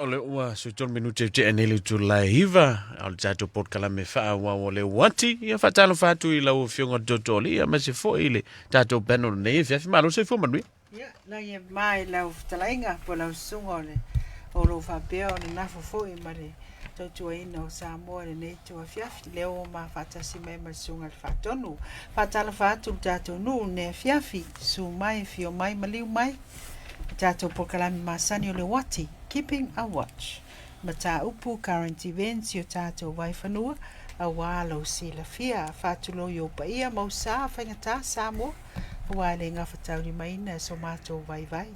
o le ua 13 minute e tea nei le itula e 9, a o le tatou polokalame faaauau o le uati. Ia faatalofa atu i lau Afioga Tootooalii, aemaise foi i le tatou panel nei afiafi. Malo le soifua manuia. Ia, lagi e ma i lau fetalaiga po o lau susuga o le o lo o faapea ona nafo foi ma le tautuaina o Samoa i lenei itu afiafi. Lea ua ma faatasi mai ma le susuga i le Faatonu. Faatalofa atu i le tatou nuu i lenei afiafi, susu mai, afio mai, maliu mai i tatou polokalame masani o le uati, Keeping a Watch. Mataupu, current events i o tatou vaifanua, aua lou silafia. Faatulou i ou paia ma ou sa faigata Samoa. Aua e le gafataulimaina e so matou vaivai,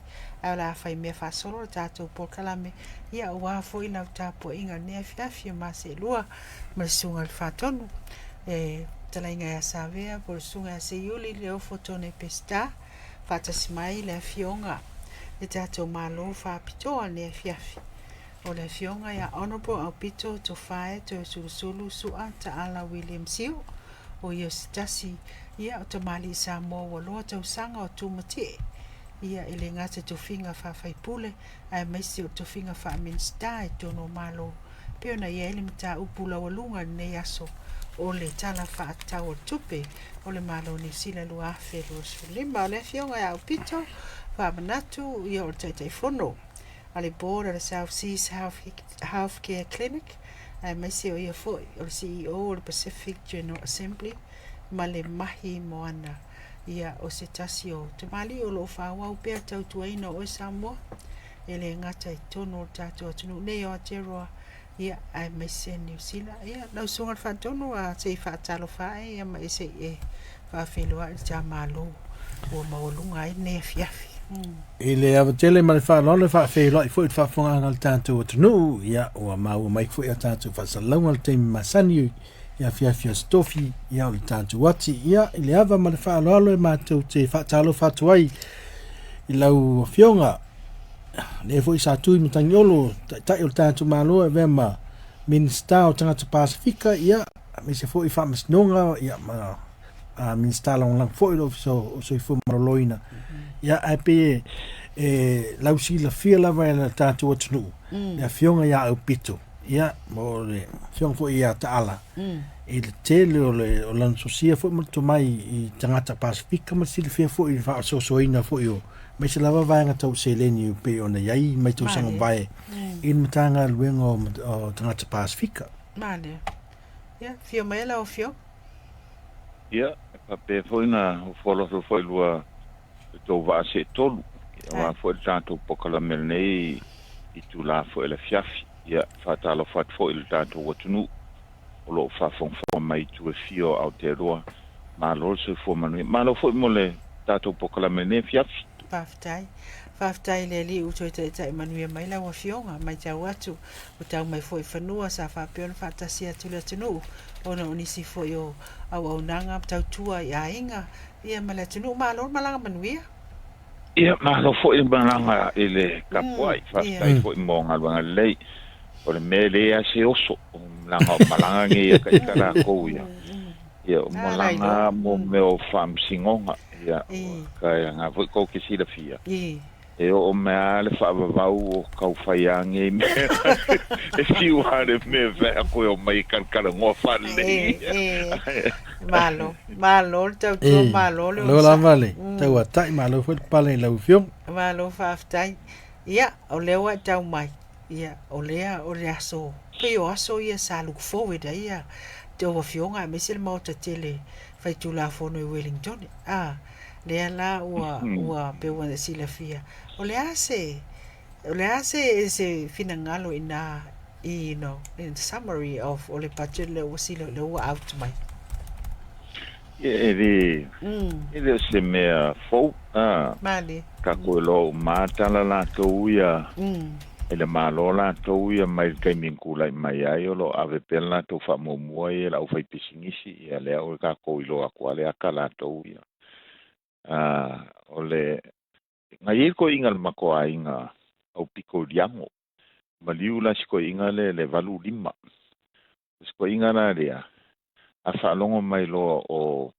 ae o le a fai mea faasolo le tatou polokalame, ia aua foi lau tapuaiga i lenei afiafi o Maseelua ma le Susuga i le Faatonu, le Fetalaiga ia Savea po o le Susuga ia Seiuli Leofo Tone Peseta, faatasi mai le Afioga i le tatou Malo faapitoa i lenei afiafi. O le Afioga ia Honourable Aupito Tofae Toeolesulusulu Sua Taala William Sio, O ia o se tasi ia o tamalii Samoa ua loa tausaga o tumatie ia e le gata i tofiga faa-faipule aemaise o tofiga faa-Minisita i totonu o Malo pei ona i ai le mataupu laualuga i lenei aso o le Tala Faatatau o le Tupe o le Malo o Niu Sila 2025. O le Afioga ia Aupito Faamanatu ia o le Taitaifono a le Board a le South Seas Healthcare Clinic, aemaise o ia foi o le CEO o le Pacific General Assembly ma le Mahi Moana. Ia, o se tasi o tamalii o lo o faaauau pea le tautuaina o oe Samoa, e le gata i totonu o le tatou atunuu nei o Aotearoa, ia, aemaise Niu Sila. Ia, lau Susuga i le Faatonu, a se i faatalofa ae, ia ma e se i e faafeiloai le ta Malo ua maualuga ai lenei afiafi. I le ava tele ma le faaaloalo e faafeiloai foi i le faafofogaaga a le tatou atunuu, ia ua maua mai foi a tatou faasalalauga i le taimi masani i afiafi o Aso Tofi, ia o le tatou ati. Ia i le ava ma le faaaloalo e matou te faatalofa atu ai i lau Afioga, lea foi sa tui Matagiolo, Taitai o le tatou Malo e avea ma Minisita o Tagata Pasefika, ia aemaise foi Faamasinoga, ia ma a Minisita Lagolago foi o le Ofisa o Soifua Maloloina. Ia, ae pei e lausilafia lava e le tatou atunuu le Afioga ia Aupito, ia, mo le Afioga foi ia Taala, i le tele o le o lana sosia foi ma le tomai i tagata Pasefika ma le silafia foi i le faasoasoaina foi o aemaise lava vaega tau seleni e pei ona i ai mai tausaga mavae i le Matagaluega o Tagata Pasefika. Male. Ia, afio mai lau Afioga. Ia, e faapea foi ona ofo alofa foi lua le tou vaa seetolu, aua foi le tatou polokalame lenei itula foi o le afiafi. Ia, e faatalofa atu foi i le tatou atunuu o lo o faafogafoga mai i itu e fia o Aotearoa. Malo le soifua manuia. Malo foi mo le tatou polokalame lenei afiafi. Faafetai. Faafetai i le Alii ua toe taitai manuia mai lau Afioga. Matau atu, ua tau mai foi i fanua sa faapea ona faatasi atu le atunuu ona o nisi foi o auaunaga tautua i aiga ia ma le atunuu. Malo le malaga manuia. Ia, malo foi le malaga i le tapuai. Faafetai foi mo galuega lelei. O le mea e leai lava se oso, leaga o malaga nei a ita latou ia. Ia, o malaga mo mea o faamasinoga. Ia, ka na foi tou te silafia. E oo mai lava le faavavau o tau fai lava nei mea. E fiu lava le mea e fai atu e omai e talatalanoa faalelei. Malo, malo le tautua, malo le onosai. Malo lava le tauatai, malo foi le pale i lau Afioga. Malo faafetai. Ia, o lea ua e tau mai, ia, o lea o le aso, pei o aso ia sa look forward ai a tou afioga aemaise le Maota tele Faitulafono i Wellington. A, lea la ua, ua pei ua silafia. O le a se, o le a se, se finagalo inā i, you know, in summary of o le budget lea ua sila, lea ua out mai? Ia, e le, e le o se mea fou, a. Malie. Tatou iloa uma tala latou ia i le Malo latou ia mai le taimi na tulai mai ai o lo o ave pea le latou faamuamua ia i le aufaipisinisi ia lea ua tatou iloa atu lava le ata latou ia. O le na i ai le toeaina o le matou aiga aupito i Liago, maliu la si toeaina lea i le 85. O si toeaina la lea, a faalogo mai loa o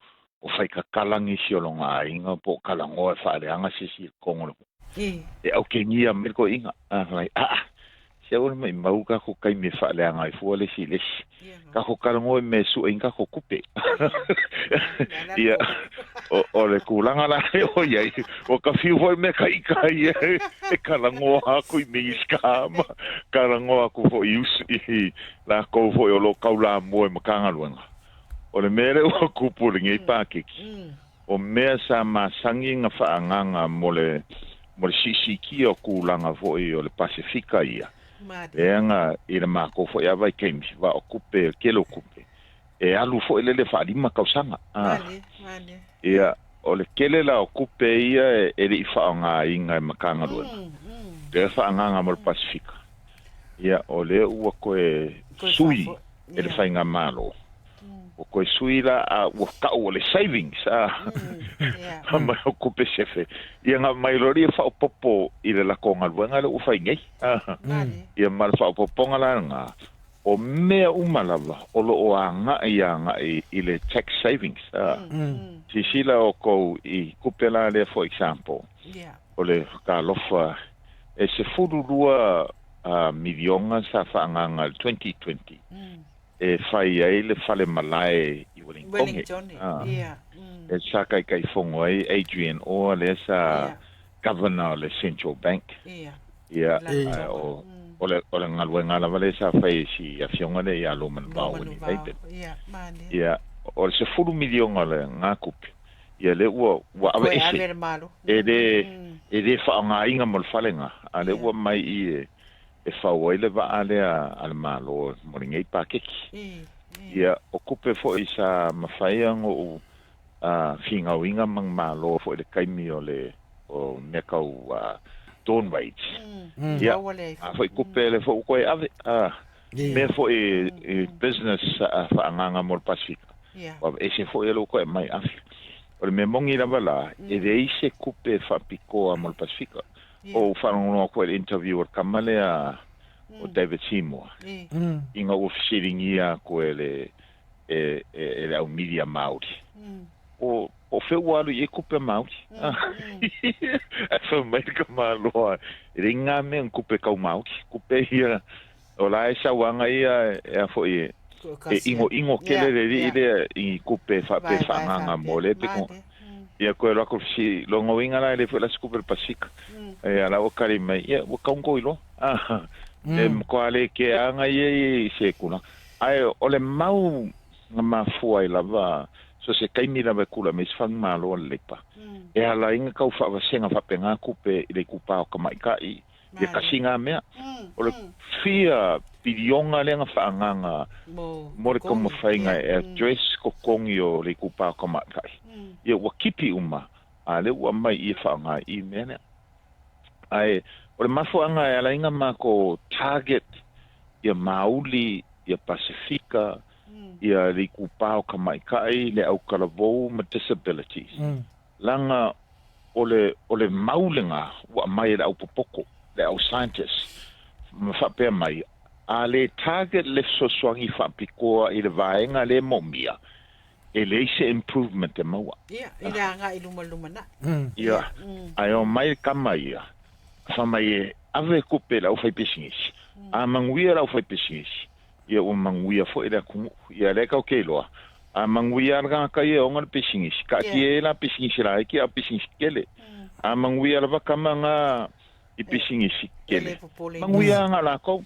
o faikakala nisi o lona aiga po o talanoa e faaleaga se isi i totonu o le nuu, e aukenia mai le toeaina. A fai mai, aa, se Se aua le maʻimau tatou taimi e faaleaga ai fua le isi i le isi. Tatou talanoa i mea e sue ai ni tatou tupe. Ia, o, o le tulaga la lea o i ai, ua ta fiu foi mea ta ita ia e talanoa atu i Minisita ma talanoa atu foi i usu i latou foi o lo o taulamua i Matagaluega. O le mea lea ua tupu i lenei paketi, o mea sa masani na faaagaga mo le mo le siisiitia o tulaga foi o le Pasefika ia, lea na i le matou foi lava vaitaimi, va o tupe, le tele o tupe, e alu foi lele faalima tausaga. A, ia, o le tele la o tupe ia e le i faaaogaina e Matagaluega, lea e faaagaga mo le Pasefika, ia, o lea ua toe sui e le Faigamalo. Ua toe sui la a ua tau o le savings a ma o kupe sefe. Ia nga mai loa lea faaopoopo i le latou galuega lea ua fai nei. Ia ma le faaopoopoga la lena, o mea uma lava o lo o agai agai i le tax savings. Silasila outou i kupe la lea for example, o le talofa e 12 miliona sa faaagaga i le 2020 e fai ai le fale malae i Wellington, e sa taitaifono ai Adrian Orr lea sa Governor o le Central Bank. Ia, o le galuega lava lea sa fai e si afioga lea ia Luamanuvao Winnie Laban. Ia, o le 10 miliona o lena tupe, ia lea ua aveese, e le faaaogaina mo le fale lena, a o lea ua aumai i i e fau ai le vaa lea a le Malo mo lenei paketi. Ia, o tupe foi sa mafai ona ou finauina ma Malo foi i le taimi o le o mea tau dawn raids. Ia, a foi tupe lea foi ua toe ave, mea foi i business faaagaga mo le Pasefika, ua aveese foi lea ua toe aumai ave. O le mea moni lava la, e leai se tupe faapitoa mo le Pasefika. Ou faalogologo atu ai i le interview a le tama lea o David Seymour, ina ua fesiligia atu e le e, e, e le au media Māori. O, o fea ua alu i ai kupe Māori? Ae fai mai le tamaloa, e leai ngā mea ni kupe kau Māori. Kupe ia, o la e sauaga ia e a foi e, e ʻinoʻino tele le alii lea i kupe faapea faaagaga mo lea pito. Ia koe loa ko si logoina la e le foi la se kupe le Pasifika. Ia la ua kali mai, ia ua kaungo iloa. E matua le keaga ia i se tulaga. Ae o le mau na mafua ai lava, so se taimi lava e kula mai se fagamalo a le Leipa, e ala ai na tau faavasega faapena kupe i le itupa o tamaitai, ia kasi ngā mea. O le fia piliona lea na faaagaga mo le taumafaiga e address totogi o le itupa o tamaitai. Ia ua kipi uma, a lea ua aumai i e faaaoga i mea lea. Ae o le mafuaaga e ala ai na matou target ia Mauli, ia Pasefika, ia le itupa o tamaitai, le autalavou ma disabilities. Leaga o le, o le mau lena ua aumai e le au popoto, le au scientist, ma faapea mai, a le target le fesoasoani faapitoa i le vaega lea e moomia, e leai se improvement e maua. Ia, i le agai i luma i le lumanai. Ia, ae omai le tama ia, fai mai e ave tupe i le aufaipisinisi. A manuia le aufaipisinisi, ia ua manuia foi le atunuu. Ia lea tatou te iloa, a manuia lava le tagata ia e ona le pisinisi, taatia ai la pisinisi laiti a o pisinisi tetele. A manuia lava tama na i pisinisi tetele, manuia lava latou.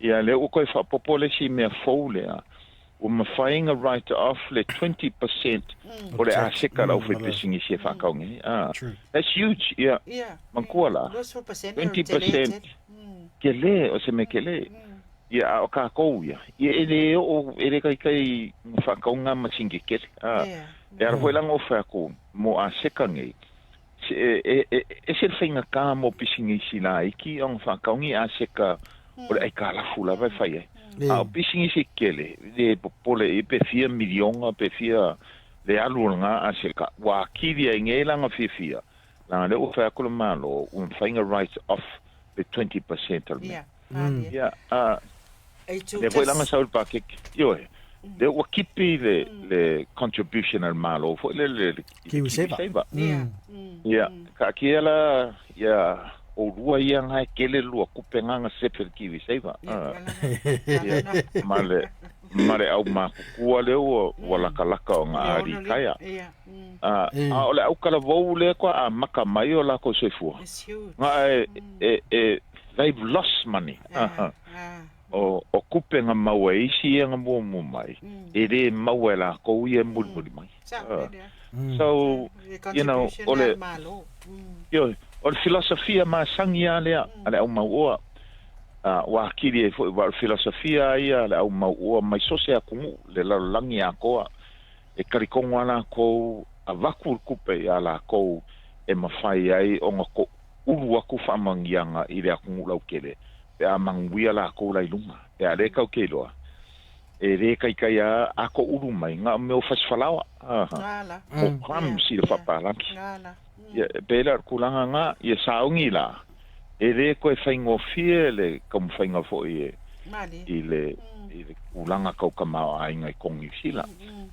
Ia lea ua toe faaopoopo le isi mea fou lea, ua mafai ona write off le 20% o le aseta a le aufaipisinisi e faatau nei. That's huge, ia. Manatua la, 20% Tele, o se mea tele. Ia, a o kākou ia, ia e le oo, e le taitai ma faatauga masini tetele. A, e ala foi la ona ou fai atu, mo Aseka nei, se, e, e, ese le faigata mo pisinisi laiti ona faatau ni aseka o le aitalafu lava e fai ai. A o pisinisi tetele, le popole i ai pe fia miliona, pe fia le alu o lena aseka, ua atili ai nei lana fiafia, Leaga lea ua fai atu le Malo, ua mafai ona write off le 20% o le mea. Ia, a, lea foi la na sau le pakeke. Ioe, lea ua kipi le, le contribution a le Malo foi lele, le Kiwi Saver. Ia, kaatia la, ia, Oulua ia ga e tele lua kupe ga sefe le Kiwi Saver. Ia, Ia, ma le ma le aumakutua lea ua ua lakalaka o ga Le ono alikaia. Ia. A a o le aukalavou lea koa amaka mai o lakou soifua. It's huge. Ga e e e they've lost money. O o kupe ga maua e isi ia ga muamua mai. E lē maua e lakou ia e mulimuli mai. Sa le lea. So, Le you know, contribution o lea le a le Malo. Ioe, o le filosofia masani lava lea a le aumauoa, ua atili ai foi, aua o le filosofia lava ia a le aumauoa mai so o se atunuu, le lalolagi atoa, e talitonu lava lakou, avatu le tupe iā lakou e mafai ai ona toulu atu faamanuiaga i le atunuu lautele, pe a manuia lakou la i luga. Pe a lē tatou te iloa, e lē taitai lava a toulu mai, na o mea o fasifalaoa, Gala. o crumbs i le faapalagi. Gala. Ia, e pei la o le tulaga lena, ia saogi la, e lē toe faigofie le taumafaiga foi e Malie. i le i le tulaga tau tamaoaiga i totonu Niu Sila.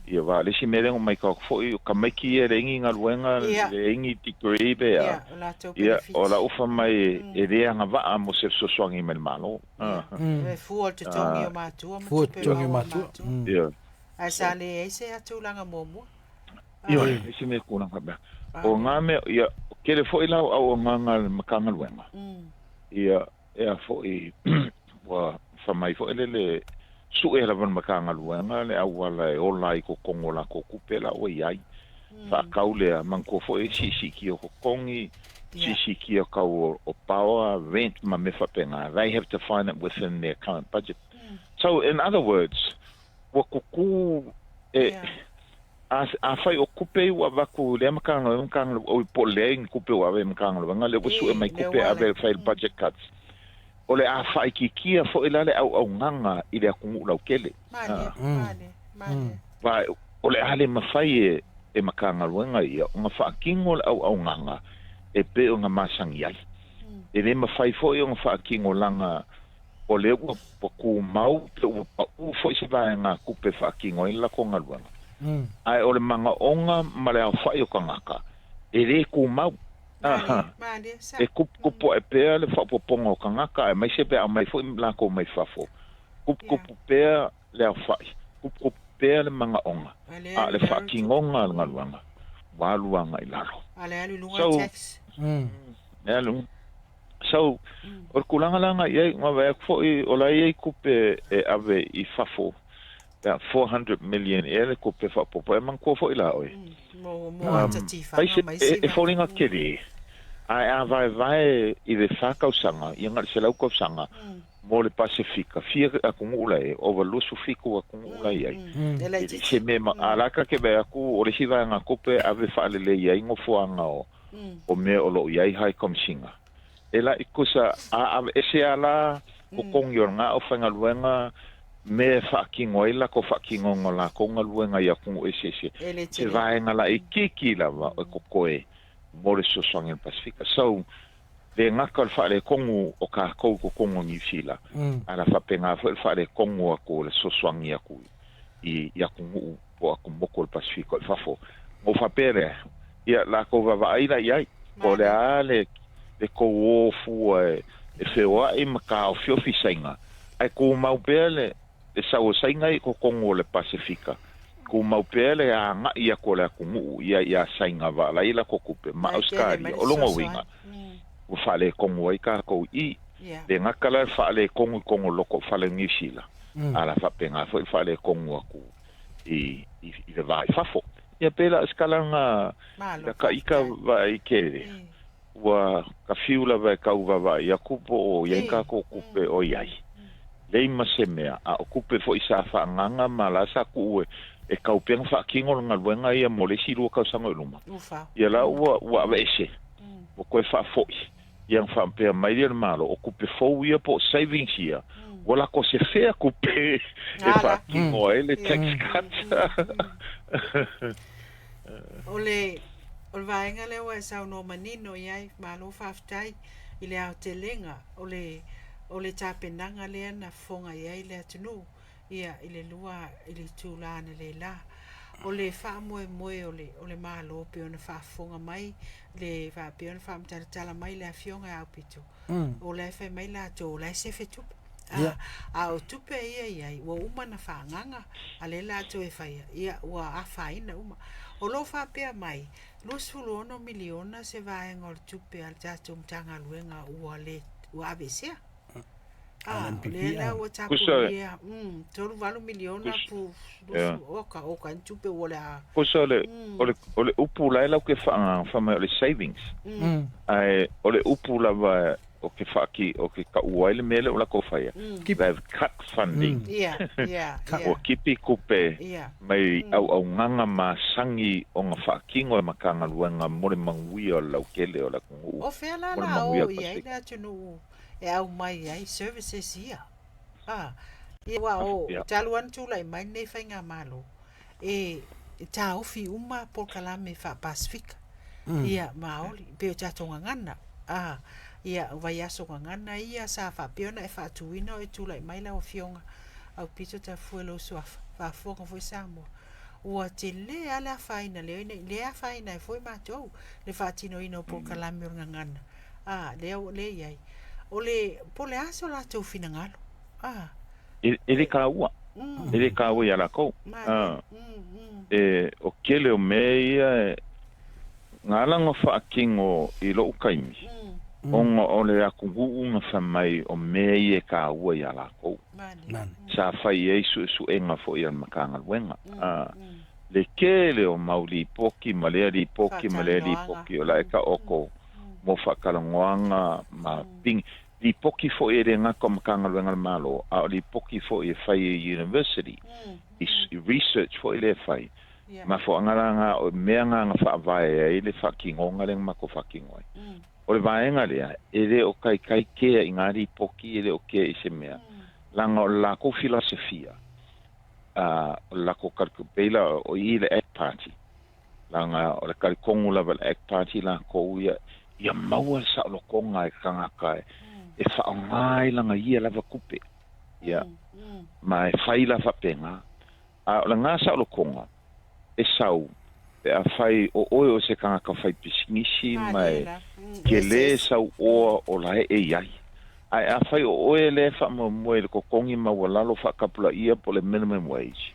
Ia aua o le isi mea lea na matau atu foi, o tamaiti ia e leai ni galuega, leai ni degree pe a, Ia, o latou ia, benefits. o lau fai mai e le agavaa mo se fesoasoani mai le Malo. Ia, e fua o le totogi o matua ma Fua tupe totogi o maua a matua. matua. Ae sa leai se tulaga muamua. Ioe, e isi mea tulaga faapea. O ngā mea, ia, tele foi lau auaunaga a le Matagaluega, ia, ea foi, ua fai mai foi lele le sue lava o le Matagaluega le auala e ola ai i totonu o latou tupe la ua i ai. Faatau lea, manatua foi siisiitia o totogi, siisiitia o tau o power, rent ma mea faapena. They have to find it within their current budget. So, in other words, ua kukū e, a, afai o kupe ua avatu i lea Matagaluega, Matagaluega, oi, po o leai ni kupe ua ave i Matagaluega, lea ua sue mai kupe e ave e fai le budget cuts. O le a faaitiitia foi la le auaunaga i le atunuu lautele. Malie, malie, malie. Aua o le a le mafai e, e Matagaluega ia ona faatino le auaunaga e pei ona masani ai. E le mafai foi ona faatino laga o lea ua tumau pe ua paʻū foi se vaegatupe e faatino ai le latou galuega. Ae o le manaoga ma le aofaʻi o tagata, e lē tumau. Malie, malie, sa. E kupukupu aʻe pea le faaopoopoga o tagata, aemaise pe a aumai foi latou mai fafo. Kupukupu pea le aofaʻi, kupukupu pea le manaoga, A le a o alu le i lalo faatinoga o le galuega, ua alu agai i lalo. A le alu i luga So, tax. le alu. So, o le tulaga la agai i ai, ua vaai atu foi o la e i ai tupe e ave i fafo, pe a 400 million ea le tupe faaopoopo, e manatua foi la oe. Mo, mo ata tifaga Pai se, ma isi e, e vaega. foliga tele, ae a vaevae i le fa tausaga, ia na o le 100 tausaga, mo le Pasefika, fia atunuu la e, ova 27 atunuu la e i ai. E E le laitiiti. se mea ma, a la ka ke vaai atu, o le isi vaega tupe e ave faalelei ai nofoaga o, o mea o loo i ai High Commissioner. E laʻi kusa a aveese a la totogi o lena aufaigaluega mea e faatino ai latou faatinoga o latou galuega i atunuu eseese. E le Se tele. vaega laitiiti lava e totoe mo le fesoasoani a le Pasefika. So, le gata o le faaletonu o tatou i totonu o Niu Sila, ae la faapena foi le faaletonu atu o le fesoasoani atu i i atunuu po o atumotu o le Pasefika i fafo. Ona ou faapea lea, ia latou vaavaai la i ai, po o le Malie. a le le tou o fua e e feoai ma taofiofi Saina, ae tumau pea le le sau o Saina i totonu o le Pasefika, tumau pea le agai atu o le atunuu ia iā Saina vaalai latou tupe ma Ae tele mai Ausetalia. le O lona fesoasoani. uiga, ua faaletonu ai tatou i i, Ia. le gata la le faaletonu i totonu o loko o fale o Niu Sila, a la faapena foi le faaletonu atu i i i le va i fafo. Ia pei la o se tala lena i Malo laka ita faafetai. vaai tele, ua ka fiu lava e tau vaavaai atu po o i ai tatou tupe o i ai. Leai ma se mea, a o tupe foi sa faaagaga ma la sa tuu e e tau pea ona faatino le galuega ia mo le isi lua tausaga i luma. Ufa. Ia la ua ua aveese, ua toe faafoi, ia ona faapea mai lea o le Malo, o tupe fou ia po o savings ia, ua lako se fea tupe e Gala. faatino ai le tax cut. O le o le vaega lea ua e saunoa manino i ai, malo faafetai i le aotelega o le o le tapenaga lea na fofoga i ai le atunuu ia i le lua i le itula analeila. O le faamoemoe o le, o le Malo pei ona faafofoga mai le faapea ona faamatalatala mai le Afioga ia Aupito, o la e fai mai latou o la e sefe tupe. A, Ia. a o tupe ia e i ai, ua uma ona faaagaga, a lea latou e faia, ia, ua afaina uma. O lo o faapea mai, 26 miliona se vaega o le tupe a le tatou Matagaluega ua le, ua aveesea. A Ah, le o lea MPP, la ah. ua Kusa, tapunia, 38 miliona kus, pu, yeah. oka, oka, ni tupe ua le a. Kusa o le, o le, o le upu la e lau ke whaanga, wha mai o le savings. Ae, o le upu lava o ke whaaki, o ke ka uai le mele o la ko whaia. Keep. They've cut funding. Yeah, yeah, Cut. yeah, Ua kipi kupe yeah. mai au au nganga ma sangi o ngā whaakingo e makanga luenga mo le manguia o le laukele o la kungu. O fea la Mo le la manguia o i ai Pasifika. le atunuu e au mai ai services ia. Ah, ia ua o Ia. talu ane tulai mai lenei faigamalo e taofi uma polokalame faa-Pasifika. Ia maoli pei o tatou gagana. Ah, ia vaiaso gagana ia sa faapea ona e faatuina o e tulai mai lau afioga Aupito Tafue lou suafa faafofoga foi Samoa. Ua tele lava le afaina lea ina lea e afaina ai foi matou le faatinoina o polokalame o le gagana. Ah, lea ua lea i ai. O le po o le a so latou finagalo. Ah, E, e le kāua. E le kāua ia lākou. mane. Ah, e, o kele o mea ia e, ngā langa whaakingo i lou kaimi. Onga o le akungu nga wha mai o mea ia e kāua ia lākou. Mane. Mane. Sa whai ei su su enga fo ia makanga luenga. Ah, le kele o mau lipoki ma lea lipoki ma lea lipoki o la e ka oko mo whakalangoanga ma ping lipoki fo e le ngako makanga luenga le malo a o lipoki fo e whai e university i, i research fo e le whai Yeah. ma fo angalanga o mea nganga whaavae ai le whakingonga le mako whakingoai. O le vaenga lea, e le o kai kai kea i ngā lipoki, e le o kea i se mea. Langa o le lākou filosofia, o le lako kariku peila o i le Act Party. Langa o le karikongu lava le Act Party lākou ia, ia maua le saolokonga e kangaka e, e whaongai langa ia lava kupe. Ia, ma e whai la whapenga. A o le ngā saolokonga, e sau, pe a whai o oe o se kangaka whai pisinisi ma e la. ke le sau oa o lae e iai. Ae a whai o oe le wha mo moe le kokongi ma ua lalo wha ia po le minimum wage.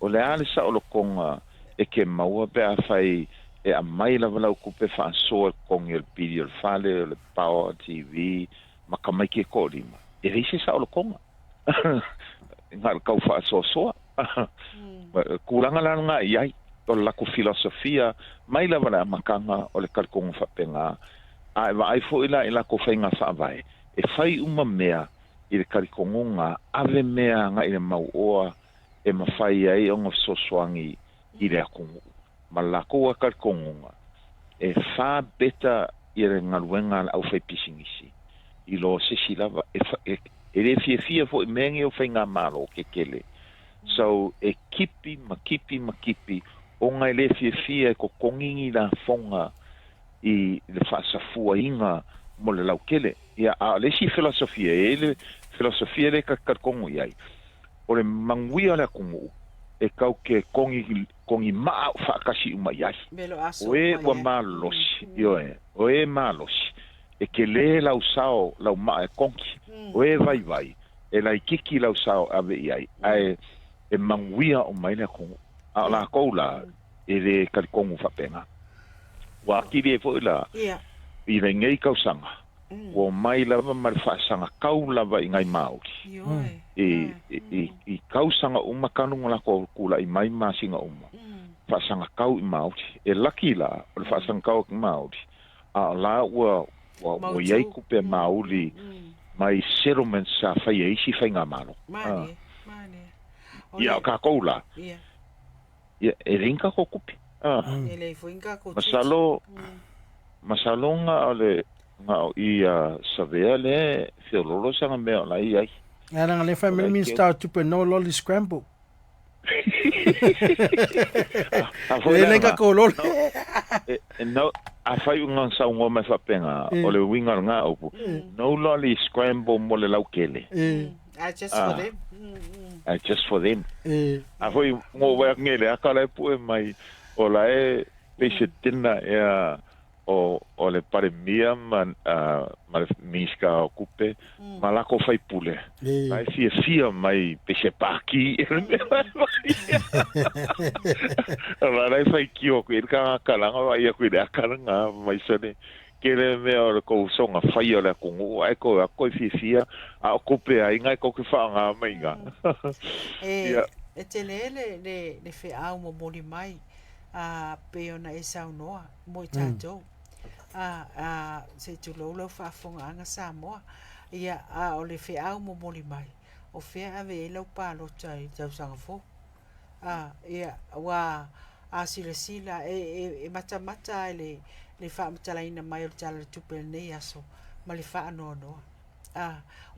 O le ale sa o lo konga e ke maua pe a whai e a mai lava lau kupe wha asoa kongi o le pili o le fale o le power TV ma ka mai ke kōrima. E reise sa o lo konga. Ngā le kau wha asoa soa. Kūranga la ngā iai o le lako filosofia mai lava le amakanga o le kalikonga whapenga. A e vaai foi la i lako whainga whaavae. E whai uma mea i le kalikongonga ave mea nga i le mau oa e mawhai ai o ngā sosoangi i le akungu. Ma lako a kalikongonga e wha beta i le ngaluenga le au whai pisingisi. I lo sesi lava e, wha, e, e le fia fia fo i mengi o whai ngā malo ke kele. So e kipi ma kipi ma kipi o ngai le fia fia e ko kongingi la fonga i le whaasafua inga mo le laukele. Ia, a le si filosofia, e le filosofia le ka kongo iai. O le manguia le akungu e kau ke kongi, kongi maa o whaakasi uma iai. Melo aso O e uma ua iai. malosi, io e, o e malosi. E ke le lau sao lau maa e konki. O e vai vai, e lai kiki lau sao ave iai. Ae e manguia o mai le akungu. A o la kou la, e le kalikongu whapenga. Wa akiri e foi la, Ia. i le ngei kausanga. Ua mai lava ma le whaasanga kau lava i ngai Māori. Ioe. I, i, i, i kausanga uma kanunga la ko kula i mai masinga uma. Whaasanga kau i Māori. E laki la, o le whaasanga kau i Māori. A o la ua, ua, ua Mautu. iai kupe Māori mai settlements sa whai e isi whai ngā malo. Mane, mane. O Ia, le- o kākou la. Ia. Ia, e ringa ko kupe. Ah. E le foi nga ko tuti. Masalo, masalo nga o le, nga o i a savea le fiololo sanga mea o la i ai. Ia langa le whai O mele lai minista o tupe no lolly scramble. A foi E la le ka nga, ko loli. e, e, no, a whai unga sa ungo mai whapenga, o le winga o ngā opu. No lolly scramble mo le laukele. E. Ah, just Ah. for them. Ae just for them. E. A foi ngo wai nge le aka la pue mai o la e pesetena ea o o le Palemia ma ma le Minista o Kupe ma lako faipule. E. La e fiafia mai pe se paki e le mea mai. La la e faitio aku i le kagakalanga vaai aku i le aka lena mai sone ke le mea o le kou soga fai o le atunuu ae kou ako e fiafia a o kupe aiga e kou ke faaaoga mai iga. E, Ia. e tele le, le, le feau momoli mai, a, pei ona e saunoa mo i tatou. A, a, se i tulou lau faafofogaaga Samoa. Ia, a o le feau momoli mai, o fea e ave i ai lau palota i le tausaga fou? A, ia, aua a silasila, e, e, e matamata lava i le, le faamatalaina mai o le Tala o le Tupe i lenei aso ma le faanoanoa. A,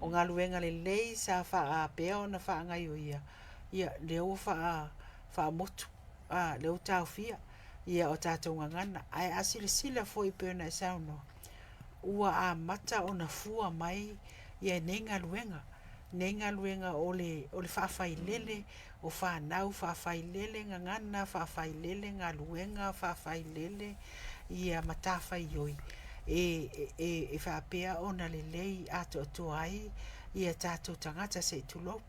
o galuega lelei sa faapea ona faagaioia, ia, lea ua faa, faamotu, a, lea ua taofia, ia, o tatou gagana. Ae a silasila foi e pei ona e saunoa, ua amata ona fua mai ia nei galuega, nei galuega o le, o le faafailele o fanau, faafailele gagana, faafailele galuega, faafailele ia matafaioi e, e, e faapea ona lelei atoatoa ai ia tatou tagata se i tulou.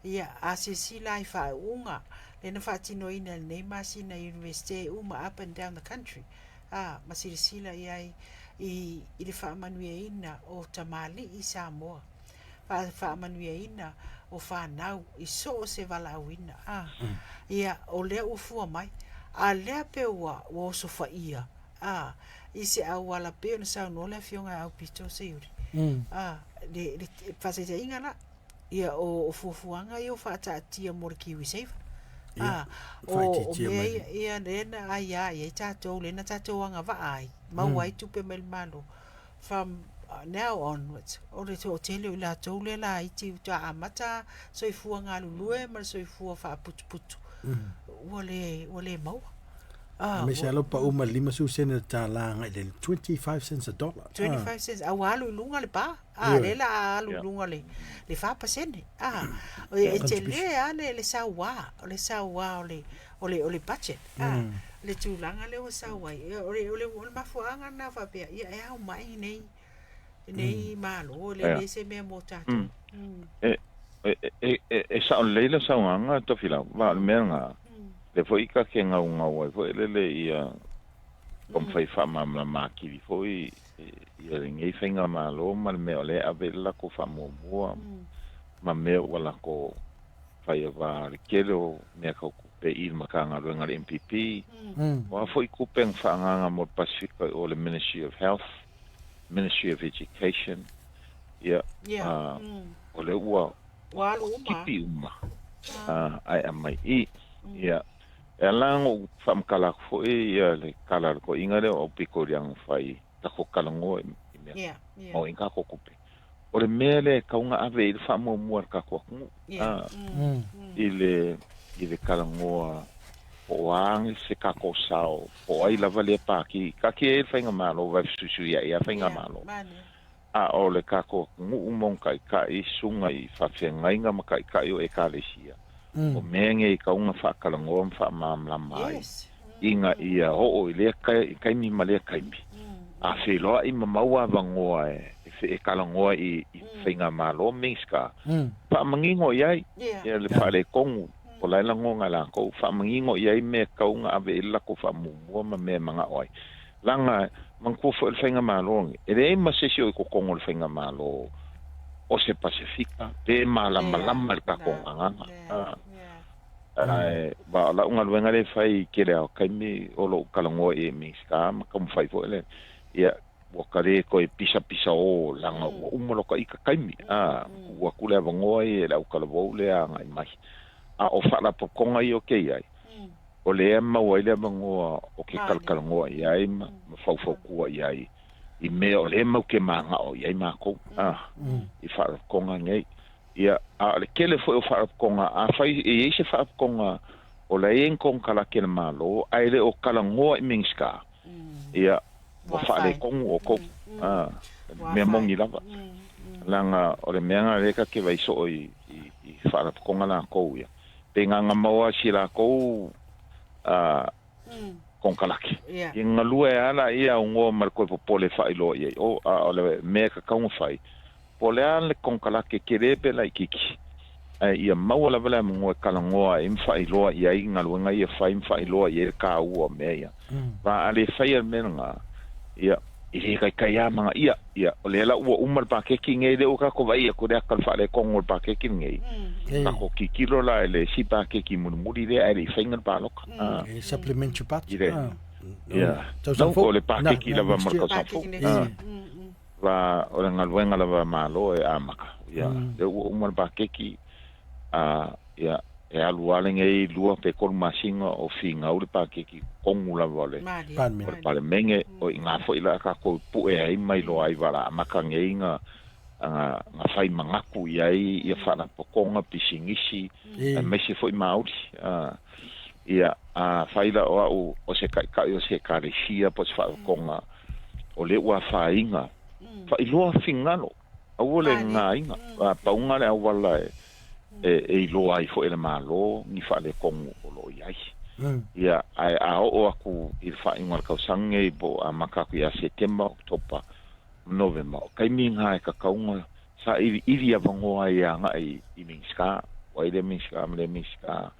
Ia, a silasila i faaiuga lea na faatinoina i lenei masina i Iunivesite uma up and down the country, a, ma silasila i ai i, i le faamanuiaina o tamalii Samoa, faamanuiaina o fanau i so o se valaauina, a, ia, o lea ua fua mai, a lea pe ua, ua osofaia, a, i se auala pei ona saunoa le Afioga ia Aupito Seiuli, a, le, le faataitaiga la, ia o, o fuafuaga ia ua faataatia mo le KiwiSaver. Ia, A, o, o faaitiitia mea mai. ia, ia lea na aia i ai tatou, lea na tatou agavaa ai, maua ai tupe mai le Malo. From now onwards, o le toatele o i latou lea laiti faatoa amata soifua galulue ma le soifua faaputuputu, ua le, ua le maua. Ah, Aemaise ua, lava lou pau mai le 50 sene o le tala agai i le 25 cents a dollar. Ah, 25 cents, a ua alu i luga le pa. A, Ioe. lea la a alu i Ia. luga le, le 4%. A, e, e tele Contribution. lava le, le sauā, o le sauā o le, o le, o le budget. A, le tulaga lea ua sau ai. Ia, o le, o le, o le mafuaaga lena faapea, ia e ao mai nei, nei Malo, e le Ia. leai se mea mo tatou. E, e, e, e, e sao lelei le saunoaga Tofilau, va o le mea lena, lea foi ka ke gaugau ai foi lele ia taumafai e faamalamalama atili foi ia lenei faigamalo ma le mea o lea e ave i le latou faamuamua ma mea ua latou fai aua le tele o mea tau tupe i le Matagaluega a le MPP, o a foi tupe na faaagaaga mo le Pasefika i o le Ministry of Health, Ministry of Education, ia, o lea ua Ua alu uma. tipi uma ae aumai i i. Ia, e ala ona ou faamatala atu foi ia le tala a le toeaina lea o Aupito i le Agafai, tatou talanoa i mea maua ai tatou tupe. O le mea lea e tatau ona ave i ai le faamuamua a le tatou atunuu, i le, i le talanoa po o a se tatou sao, po o ai lava lea pati, taatia ia le faigamalo vae fesuisuiai lava faigamalo. A o le tatou atunuu ma ona taitai, susuga i faafeagaiga ma taitai o Ekalesia, o mea nei e tatau ona faatalanoa ma faamalamalama ai, ina ia oo i lea taimi ma lea taimi, a feiloai ma maua avanoa e talanoa i faigamalo, Minista, faamanino i ai le faaletonu o la e lagona e latou, faamanino i ai mea e tatau ona ave i ai le latou faamuamua ma mea e manao ai. Leaga, manatua foi o le faigamalo lenei, e leai ma se isi o i totonu o le faigamalo o se Pasefika pe malamalama i le tatou gagana. Ae, aua o lau galuega lea e fai i tele lava o taimi o lou talanoa i Minisita ma taumafai foi le, ia, ua ta le toe pisapisaō leaga ua uma lota ita taimi, a, tuu atu le avanoa ia i le autalavou lea e agai mai. A o faalapotopotoga ia ou te i ai, o lea e maua ai le avanoa o ke kalakalanoa i ai ma faufautua i ai i mea o lea mau te manao i ai makou, a, i faalapotopotoga nei. Ia, a o le tele foi o faalapotopotoga, afai e i ai se faalapotopotoga o la e i ai ni konekarate a le Malo ae le o talanoa i Minisita, ia, ua faaletonu outou, a, mea moni lava. Leaga o le mea lena o lea ta te vaai soo i. i faalapotopotoga lakou ia pe gagamao a si lakou a konekarate ia galue ai lava laia augoa ma le toe popole e faailoa i ai o a o le mea e tatau ona fai po o le a le konekarate tele pe laitiiti ae ia maua lava le avanoa e talanoa ai ma faailoa i ai galuega ia fai ma faailoa i ai le taua o mea ia. Va a le faia le mea lena, ia, e le taitai lava magaia. Ia, o lea la ua uma le paketi nei, lea ua tatou vaai atu i le ata o le faaletonu o le paketi lenei, tatou tilotilo la i le isi paketi mulimuli lea ae le i faia le palota. E supplementary budget. I le, ia, no, o le paketi lava mo le tausaga fou. Va o le galuega lava a Malo e amata. Ia, lea ua uma le paketi, a, ia, e alu lava lenei 2 pe 3 masina o finau le paketi i totonu lava o le Palemene. o le Palemene, o i ina foi la tatou pue ai ma iloa ai vala amata nei na na fai manatu i ai ia faalapotopotoga, pisinisi, aemaise foi mauli. A, ia, a fai la o au o se taitai o se ekalesia po o se faalapotopotoga o lea ua afaina, faailoa finagalo, aua le gagaina, a pauga le auala e e iloa ai foi e le Malo ni faaletonu o lo o i ai. Ia, ae a oo atu i le faaiuga o le tausaga nei po o amata atu ia Setema, Oketopa, Novema, o taimi na e tatau ona sailiili avanoa ai e agai i Minisita, o ai lea Minisita ma lea Minisita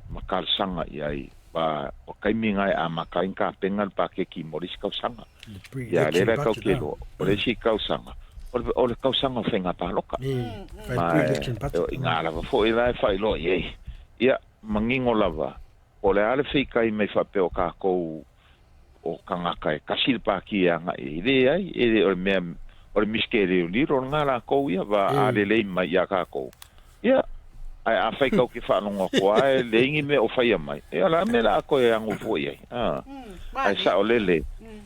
ma talosaga i ai, aua o taimi na e amata ai ona tapena le paketi mo le isi tausaga. Ia, lea la e tau te iloa, o le isi tausaga, o le tausaga o faiga palota. Ma e, i ngā lava foi la e faailoa i ai. Ia, manino lava, po o le a le feikai mai faapea o kākou o tagata e tasi le pāti e agai ai. Leai, e le o le mea, o le miskelililo lena lākou ia, wa a lelei mai iā kākou. Ia, ae afai kau ke faalogo atu lava e leai ni mea o faia mai, ia o le a mea la a toe agu fua i ai? A, ae saolele,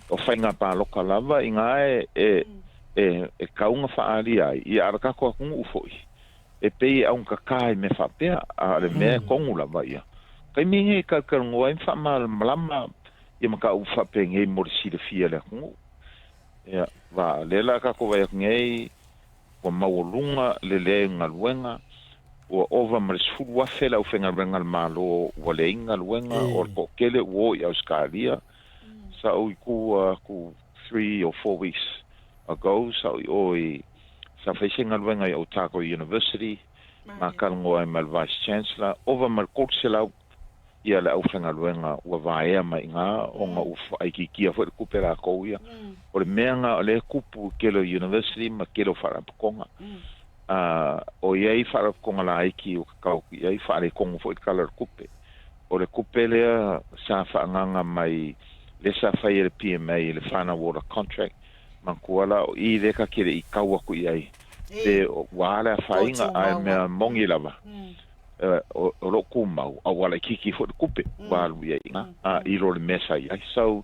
o faiga palota lava i gā e, e, e, e kau na faaalia ai, ia a le tatou atunuu foi, e pei e augatatā i mea faapea, a o le mea e tonu lava ia. Taimi nei e talatalanoa ai ma faamalamalama ia mataupu faapenei mo le silafia e le atunuu. Ia, wa, lea la tatou vaai atu nei, ua maualuga le leai o galuega, ua ova ma le 10,000 le aufaigaluega a le Malo ua leai ni galuega, o le toatele ua o i Ausetalia. Sa ou i tua atu 3 or 4 weeks ago, sa ou i o i, sa fai se galuega i Otago University, ma talanoa ai ma le Vice Chancellor, ova ma le 300 ia le aufaigaluega ua vaea mai i ina ona ua faaitiitia foi le tupe latou ia. O le mea lena o lea e tupu i tele o university ma tele o faalapotopotoga. O i ai faalapotopotoga laiti ua tatau atu i ai, faaletonu foi le tala o le tupe. O le tupe lea sa faaagaaga mai lea sa fai e le PMA i le Whānau Ora Contract, manatua la o i lea ta te le i tau atu i ai, pe ua a le afaina, ae mea moni lava. O lo o tumau, a ua laitiiti foi le tupe ua alu i ai i ina, a i lo le mea sa i ai. So,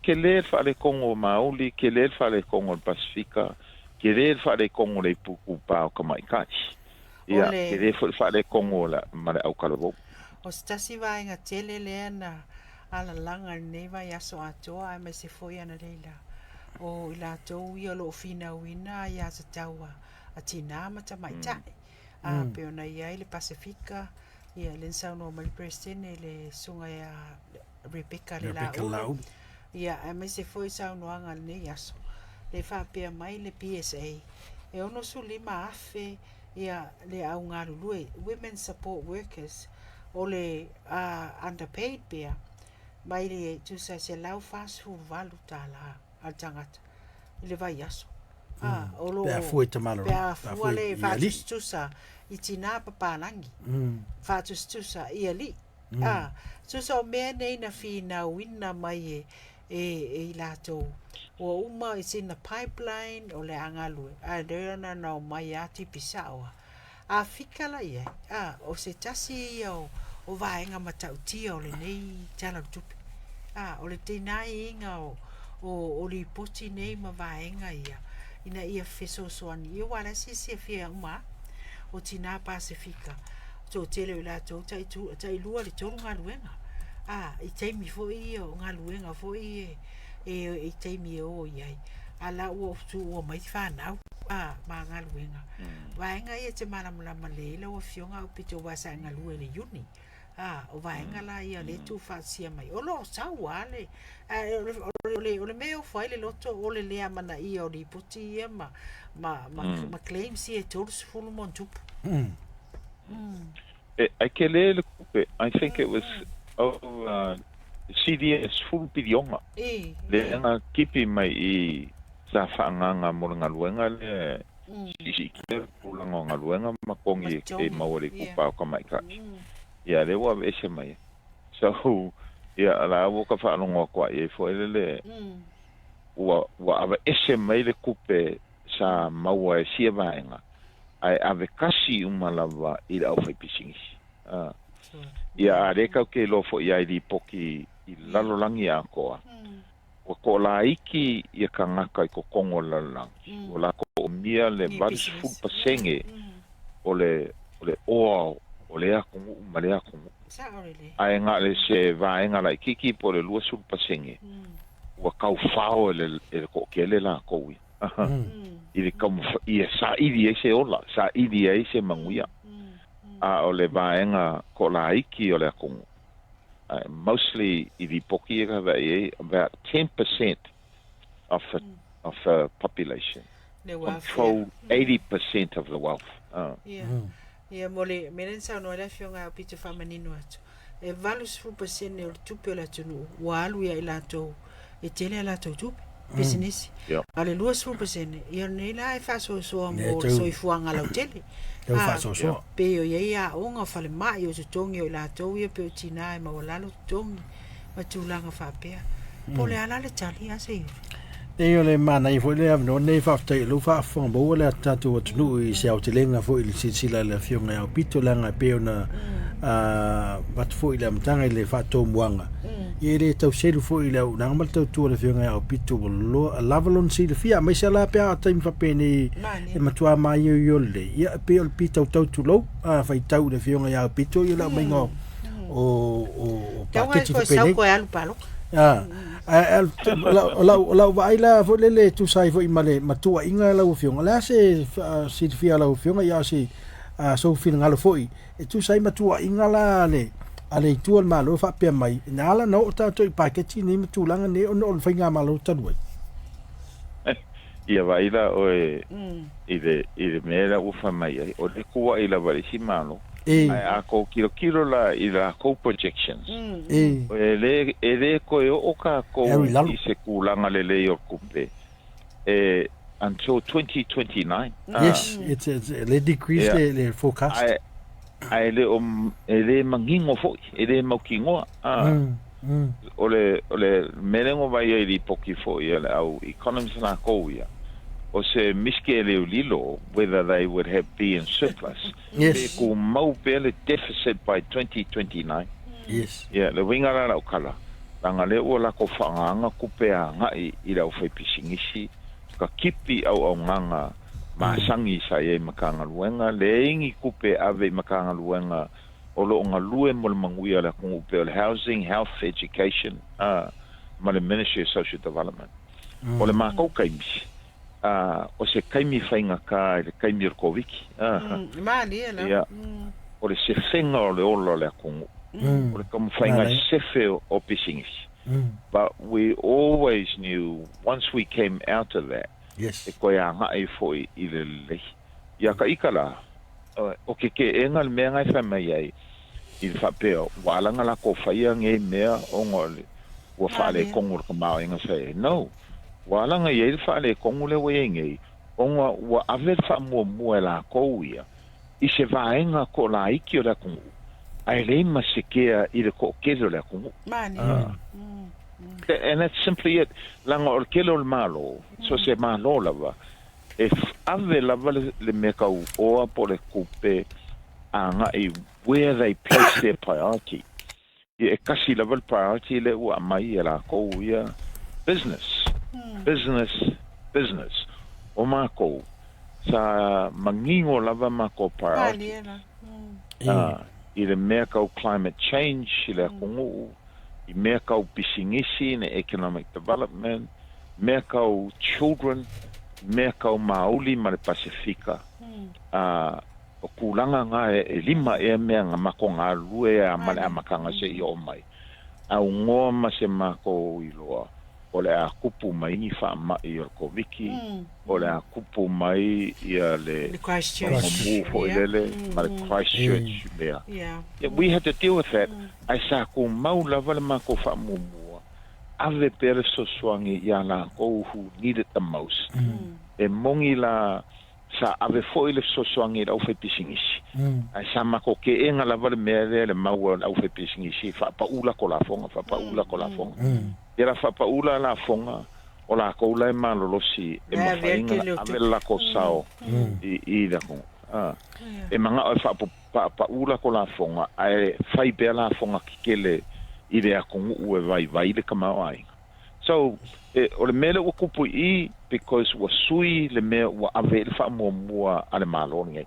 tele le faaletonu o Maoli, tele le faaletonu o le Pasifika, tele le faaletonu o le ipu kūpā o tamaitai. Ia, tele foi le faaletonu o le, ma le autalavou. O se tasi vaega tele lea na alalaga i lenei vaiaso atoa aemaise foi analeila o i latou ia o lo o finauina aiatatau a tinā ma tamaitai. A pei ona i ai le Pasefika, ia lea na saunoa mai le Peresetene le susuga ia Rebecca Lelaulu. Ia, aemaise foi saunoaga a lenei aso, le faapea mai le PSA, e 65,000 ia le au galulue, women support workers, o le underpaid pea, mai le tusa e $148 a le tagata i le vaiaso. A, o lo Pe a fua i tamalolo. Pe a fua le faatusatusa i tinā papalagi. Faatusatusa i alii. A, tusa o mea nei na finauina mai e, e, e i latou. Ua uma, it's in the pipeline, o le a galue. Ae lea na na omai a tipi sao a. A fika la i ai, a, o se tasi ia o, o vaega matautia o lenei Tala o le Tupe. A, o le tinaiina o, o, o lipoti nei ma vaega ia, ina ia fesoasoani. Ia aua o la e siasiafia uma lava, o tinā Pasefika, toatele o i latou tai, tu, tai 2 i le 3 galuega. A, i taimi foi ia o galuega foi e, e, i taimi e o i ai. A la ua tuua mai fanau. A, ma galuega. Vaega ia e te malamalama lelei ai lau Afioga Aupito aua sa e galue i le Iuni. A, o vaega la ia o lea e tuufaatasia mai, o lo o sau lava le, ae o le, o le, o le mea e ofo ai le loto o le le amanaia o lipoti ia ma, ma, ma, ma claims ia e 30 ma ona tupu. E, ai tele le tupe, I think it was over CDS 10 piliona lea na tipi mai i sa faaagaga mo le galuega lea e siisiitia le tulaga o galuega ma togi e maua i le itupa o tamaitai. Ia lea ua aveese mai ai. So, ia la ua ka faalogo atu ai foi lele ua ua aveese mai le tupe sa maua e sia vaega ae ave kasi uma lava i le aufaipisinisi. Ia a lea tatou te iloa foi i lipoti i lalolagi atoa, ua toalaiti ia tagata i totonu o le lalolagi, ua latou umia le 80% o le o le oa o lea atunuu ma lea atunuu. Ae na o le se vaega laitiiti po o le 20% ua taufao e le e le toatele latou ia i le taumafai ia saili ai se ola, saili ai se manuia. A o le vaega toalaiti o le atunuu, mostly i lipoti ia ka vaai ai, about 10% of the, of the population control 80% of the wealth. Ia, ia mo le mea lea na saunoa ai le Afioga ia Aupito faamanino atu, e 80% o le tupe o le atunuu ua alu ia i latou e tele a latou tupe, pisinisi. A o le 20%, ia o lenei la e faasoasoa mo le soifuaga lautele. Tau faasoasoa. Pei o i ai aoga, o falemai, o totogi o i latou ia pei o tina e maualalo totogi ma tulaga faapea. Po o le a la le tali a Seiuli? Leai o le manaia foi le avanoa lenei, faafetai o lea ua faafofoga maua le tatou atunuu i se aotelega foi i le silasila a le Afioga ia Aupito leaga e pei ona avatu foi i le amataga i le faatomuaga, ia e le tau selu foi i le auaunaga ma le tautua a le Afioga ia Aupito ua loa lava lona silafia aemaise la pe a o taimi faapenei e matua maioio lelei, ia e pei o le pitautau tulou a faitau i le Afioga ia Aupito ia le aumaiga o o o paketi faapenei. Sau koe alu paloka. Ae o lau vaai la foi lele e tusa ai foi ma le matuaiga lau Afioga, o le a se silafia a lau Afioga, ia o se sou finagalo foi e tusa ai ma tuuaiga la a le a le Itu o le Malo e faapea mai, na ala ona oo tatou i paketi nei ma tulaga nei ona o le faigamalo talu ai. Ia vaai la oe i le i le mea la ua fai mai ai, o le tuuai lava i le isi Malo. Ae a kou tilotilo la i lakou projections, e le e le toe oo takou i se tulaga lelei o le tupe e until 2029. Yes, it's le decrease le le forecast. Ae ae le o e le manino foi, e le mautinoa. O le o le mea lea na vaai ai i lipoti foi a le au economists lakou ia, o se miskeleu lilo whether they would have be in surplus. Pe tumau pea le deficit by 2029. Yes. Ia, le uiga la lau tala, leaga lea ua lako faaagaaga tupe agai i le aufaipisinisi, ka kipi auaunaga masani sa i ai Matagaluega, leai ni tupe e ave i Matagaluega o lo o galue mo le manuia o le atunuu pei o le Housing, Health, Education, ma le Ministry of Social Development. O le matou taimi, o se taimi faigata i le taimi o le Koviti. Malie lava. Ia, o le sefega o le ola o le atunuu, o le taumafaiga sefe o pisinisi. But we always knew once we came out of that, e toe agai foi i le lelei. Ia ka ika la, o ke keʻena le mea na e fai mai ai i le faapea ua ala na lakou faia nei mea ona o le ua faaletonu le tamaoaiga sa i ai. No. Ua ala na i ai le faaletonu lea ua i ai nei ona ua ave le faamuamua e lakou ia i se vaega toalaiti o le atunuu ae leai ma se kea i le toatele o le atunuu. And that's simply it. Leaga o le tele o le Malo, so se Malo lava, e ave lava le mea tau oa po o le tupe agai where they place their priority. Ia e kasi lava le priority lea ua aumai e lakou ia business, business, business. O makou, sa manino lava makou priority i le mea tau climate change i le atunuu, i mea tau pisinisi, le economic development, mea tau children. mea kaumauli ma le Pasefika, o tulaga na e lima ea mea na matou galulue ai ma le amataga seia oo mai, aunoa ma se matou iloa o le a tupu mai ni faamai o le Koviti, o le a tupu mai ia le Christchurch togomū foi lele ma le Christchurch mea. We had to deal with that, ae sa tumau lava le matou faamuamua, ave pea le fesoasoani iā latou who need it the most. E moni la sa ave foi le fesoasoani i le aufaipisinisi, ae sa matou keena lava le mea lea le mau a le aufaipisinisi, faapaū lako lafoga, faapaū lako lafoga. Ia la faapaū la lafoga, o lakou la e malolosi e mafai ona ave le lako sao i le atunuu. E manao e faapaū lako lafoga, ae fai pea lafoga tetele i le atunuu e vaivai le tamaoaiga. So, o le mea lea ua tupu i i, because ua sui le mea ua ave i le faamuamua a le Malo lenei.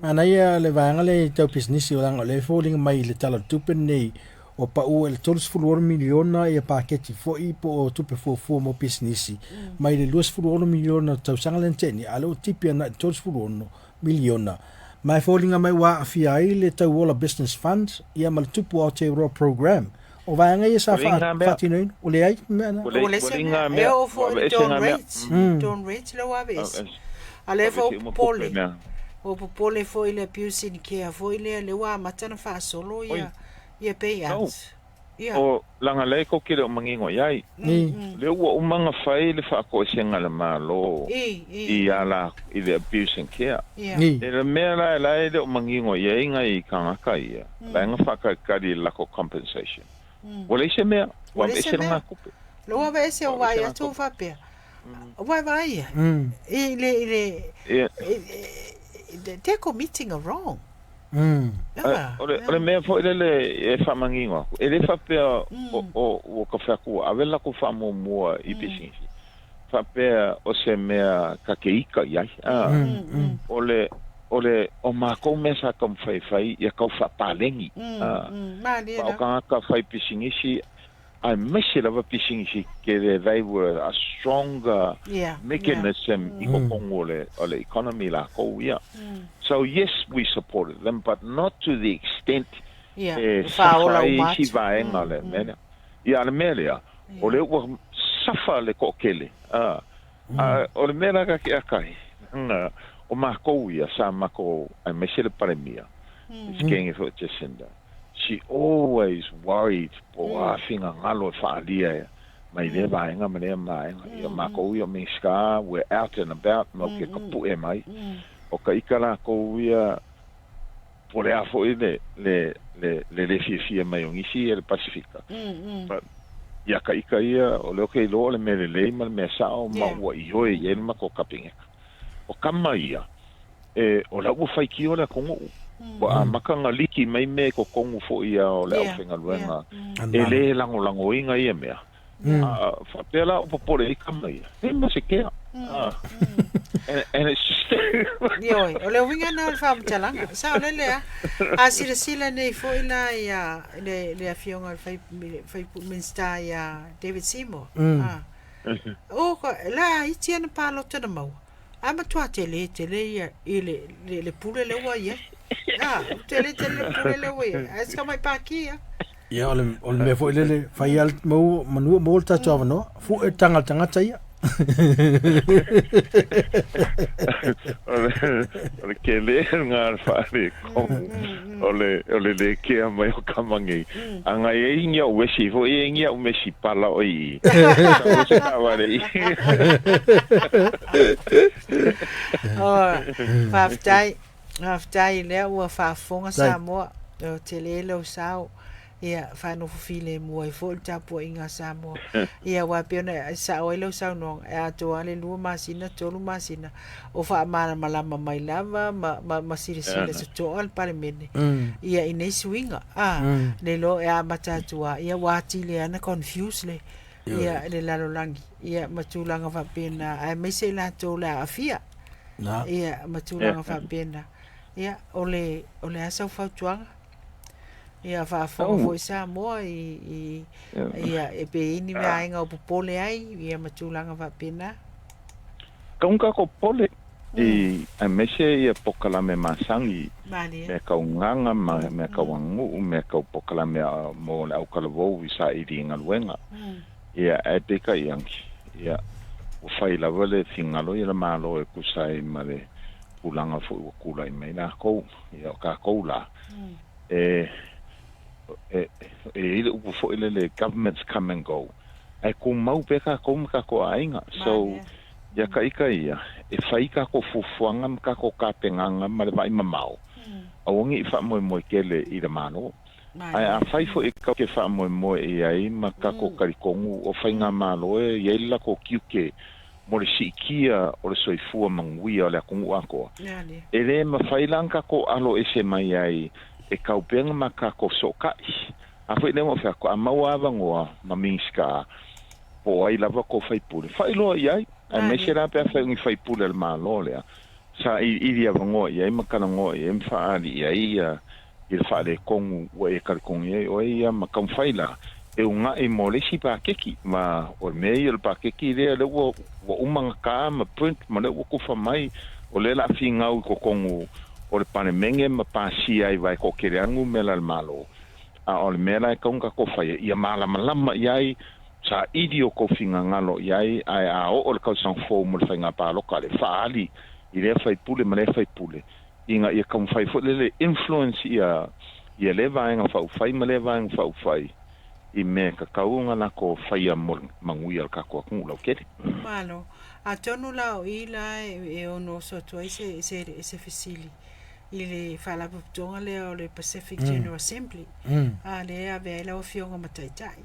Manaia le vaega lea i tau pisinisi, leaga o lea e foliga mai i le Tala o le Tupe lenei, ua pau i le $36 miliona ia paketi foi po o tupe fuafua mo pisinisi, mai le $26 miliona tausaga lea na tea nei, a o lea ua tipi agai i le $36 miliona. Ma e foliga mai ua aafia ai le Tauola Business Fund ia ma le Tupu Aotearoa Programme. O vaega ia sa faatinoina, ua leai mea na. Ua leai se mea, e oo foi i le dawn rates, dawn rates lea ua aveese. A lea foi ua popole, ua popole foi i le abuse in care foi lea, lea ua amata ona faasolo ia, ia payouts. Ia. O laga lea tou te le o manino i ai. Lea ua uma ona fai le faatoesega a le Malo i ala i le abuse and care. E le mea la la e le o manino i ai nai tagata ia, la e na faatalitali i le latou compensation. Ua leai se mea, ua aveese lena tupe. Lea ua aveese ua vaai atu ua faapea, ua vaai ia, i le, i le, they're committing a wrong. O le mea foi lele e faamanino atu, e le faapea ua ka fai atu ua ave le latou faamuamua i pisinisi, faapea o se mea ta te ita i ai. O le, o le, o matou mea sa taumafai e fai ia tau faapaleni. Ma o tagata fai pisinisi, aemaise lava pisinisi tetele, they were a stronger mechanism i totonu o le, o le economy lakou ia. So yes, we supported them, but not to the extent e suffer ai isi vaega o le mea lea. Ia, a le mea lea, o lea ua suffer le toatele, a, a o le mea la ta te akai, o matou ia sa matou, aemaise le Palemia, le Sikenge foi o Jacinda, she always worried po o a finagalo e faaalia mai lea vaega ma lea vaega. Ia matou ia o Minisita, we're out and about, mau ke tapue mai. O ka ika lakou ia, po o le a foi le, le, le, le le fiafia mai o nisi ia le Pasifika. But, ia ka ika ia, o lea ou te iloa o le mea lelei ma le mea sao ma ua ioe i ai le matou Kapeneta. O kama ia, e, o la ua faitio le atunuu. Ua amata ona liki mai mea i totonu foi ia o le aufaigaluega e le lagolagoina ia mea. A faapea la o popole ai kama ia, e ma se kea. And it's just... Ioe, o le uiga na o le faamatalaga. Sao lele a. A silasila nei foi la ia le, le afioga i le fai, fai, Minista ia David Seymour. A. O, la iti ana palota na maua. Ae matua tele tele ia i le, le, le pule lea ua i ai. Ah, tele tele le pule lea ua i ai. Ae sika mai paki ia. Ia, o le, o le mea foi lele, fai lava maua, manua maua le tatou avanoa, fue le taga o le tagata ia. O le, o le tele lena o le faaletonu, o le, o le le kea mai o tama nei. A na i ai ni au esi foi, e i ai ni au mesi pala o i i. Sau se taavale i. Oh, faafetai, faafetai lea ua faafofoga Samoa, o tele lou sao. Ia, faanofo filemu ai foi le tapuaiga a Samoa. Ia, aua e pei ona sao ai lau saunoaga, e atoa lava le lua masina, tolu masina, o faamalamalama mai lava ma, ma, ma silasila totoa le Palemene, ia, i nei suiga. A, le iloa e amata atu lava, ia, ua atili ai ona confuse le, ia, le lalolagi, ia, ma tulaga faapena, aemaise i latou o le a aafia, ia, ma tulaga faapena. Ia, o le, o le a sau fautuaga? Ia faafofoga foi Samoa i, i, ia, e pe i ni vaega o popole ai, ia ma tulaga faapena. Tau kākou popole i aemaise ia polokalame masani, Malie. mea tau gaga ma mea tau aganuu, mea tau polokalame mo le autalavou i saili i galuega. Ia, ae peitai ane, ia, ua fai lava le finagalo ia le Malo e tusa ai ma le tulaga foi ua tulai mai lakou. Ia, o tatou la, e, e, e i ai le upu foi lele, governments come and go, ae tumau pea tatou ma tatou aiga. So, Malie. ia ka ika ia, e fai tatou fuafuaga ma tatou tapenaga ma le vaaimamao, aua ne i faamoemoe tele i le Malo. Ae Malie. afai foi tatou te faamoemoe i ai ma tatou talitonu o faigamalo e i ai le latou tiute mo le siitia o le soifua manuia o le atunuu atoa, Malie. e lē mafai la ona tatou alo ese mai ai, e tau pea ona ma tatou fesootaʻi. A foi lea ua ou fai atu, a maua avanoa ma Minisita po o ai lava tou faipule, faailoa i ai, aemaise Malie. la pe afai o ni faipule a le Malo lea, sailiili avanoa i ai ma talanoa i ai ma faaali i ai ia i le faaletonu ua e talitonu i ai oe ia ma taumafai la e unaʻi mo le isi pakeki. Ma o le mea ia o le pakeki lea, lea ua uma ona ta ma print ma lea ua tufa mai, o lea o le a finau i totonu o le Palemene ma pasia ai vae toatele lava numera a le Malo. A o le mea la e tatau ona tatou faia, ia malamalama i ai, saili o tou finagalo i ai, ae a oo le tausaga fou mo le faiga palota, le faaali i lea faipule ma lea faipule, ina ia taumafai foi lele influence ia ia lea vaega faaupufai ma lea vaega faaupufai i mea e tatau ona latou faia mo le manuia o le tatou atunuu lautele. Malo. Atonu la o i la e ono oso atu ai se fesili i le faalapotopotoga lea o le Pacific General Assembly, a lea e avea ai lau Afioga ma Taitai.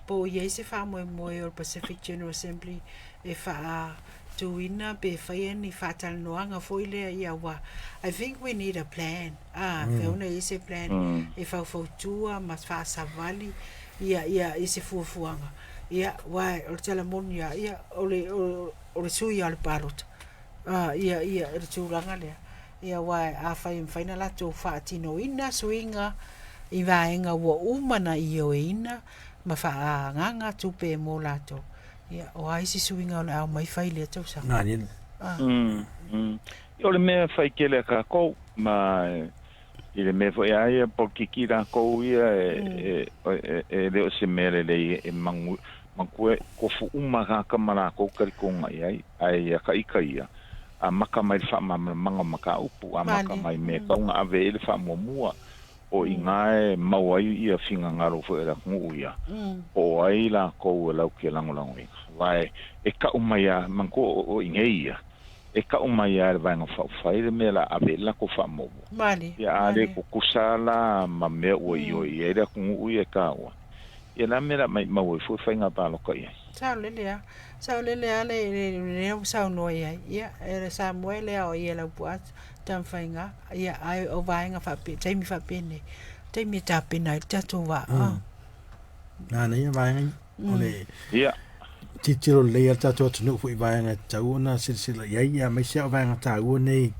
Po o i ai se faamoemoe o le Pacific General Assembly e faatuina pe faia ni faatalanoaga foi lea, ia aua I think we need a plan. A, mm. Feona i se plan e faufautua ma faasavali ia, ia, i se fuafuaga. Ia, aua o le tala moni lava, ia, o le sui lava o le palota. A, ia, ia, le tulaga lea. Ia, aua afai e mafai ona latou faatinoina suiga i vaega ua uma ona ioeina ma faaagaaga tupe mo latou. Ia, o a isi suiga o le a omai fai i lea tausaga? Malie. Ah. O le mea fai tele a kākou, ma i le mea foi a ia polokiki lakou ia e, e, e le o se mea lelei e magu manatua e tofu uma tagata ma lakou talitonuga i ai, ae ia ka ika ia, amata mai le faamalamalamaga o mataupu, amata Malie. mai mea e tatau ona ave i ai le faamuamua, o i ina e maua ai ia finagalo foi o le atunuu ia, po o ai lakou e latou te lagolagoina. Aua e tau mai lava, manatua o i inei ia, e tau mai lava e le Vaega Faaupufai le mea o le a ave i ai le latou faamuamua. Malie. Ia a le Malie. tutusa la ma mea ua ioe i ai le atunuu ia e taua, ia o le a le mea o le a maimau ai fua faiga palota i ai? Saolele lava. Saolele lava le lea ua saunoa i ai. Ia, e le Samoa e le aoaia e Laupua Tamafaiga. Ia, ae o vaega faapea, taimi faapenei, taimi e tapena ai le tatou vaa. Manaia vaega ia. O le Ia. tilotilo lelei a le tatou atunuu foi i vaega e tatau ona silasila i ai, ia aemaise lava o vaega taua nei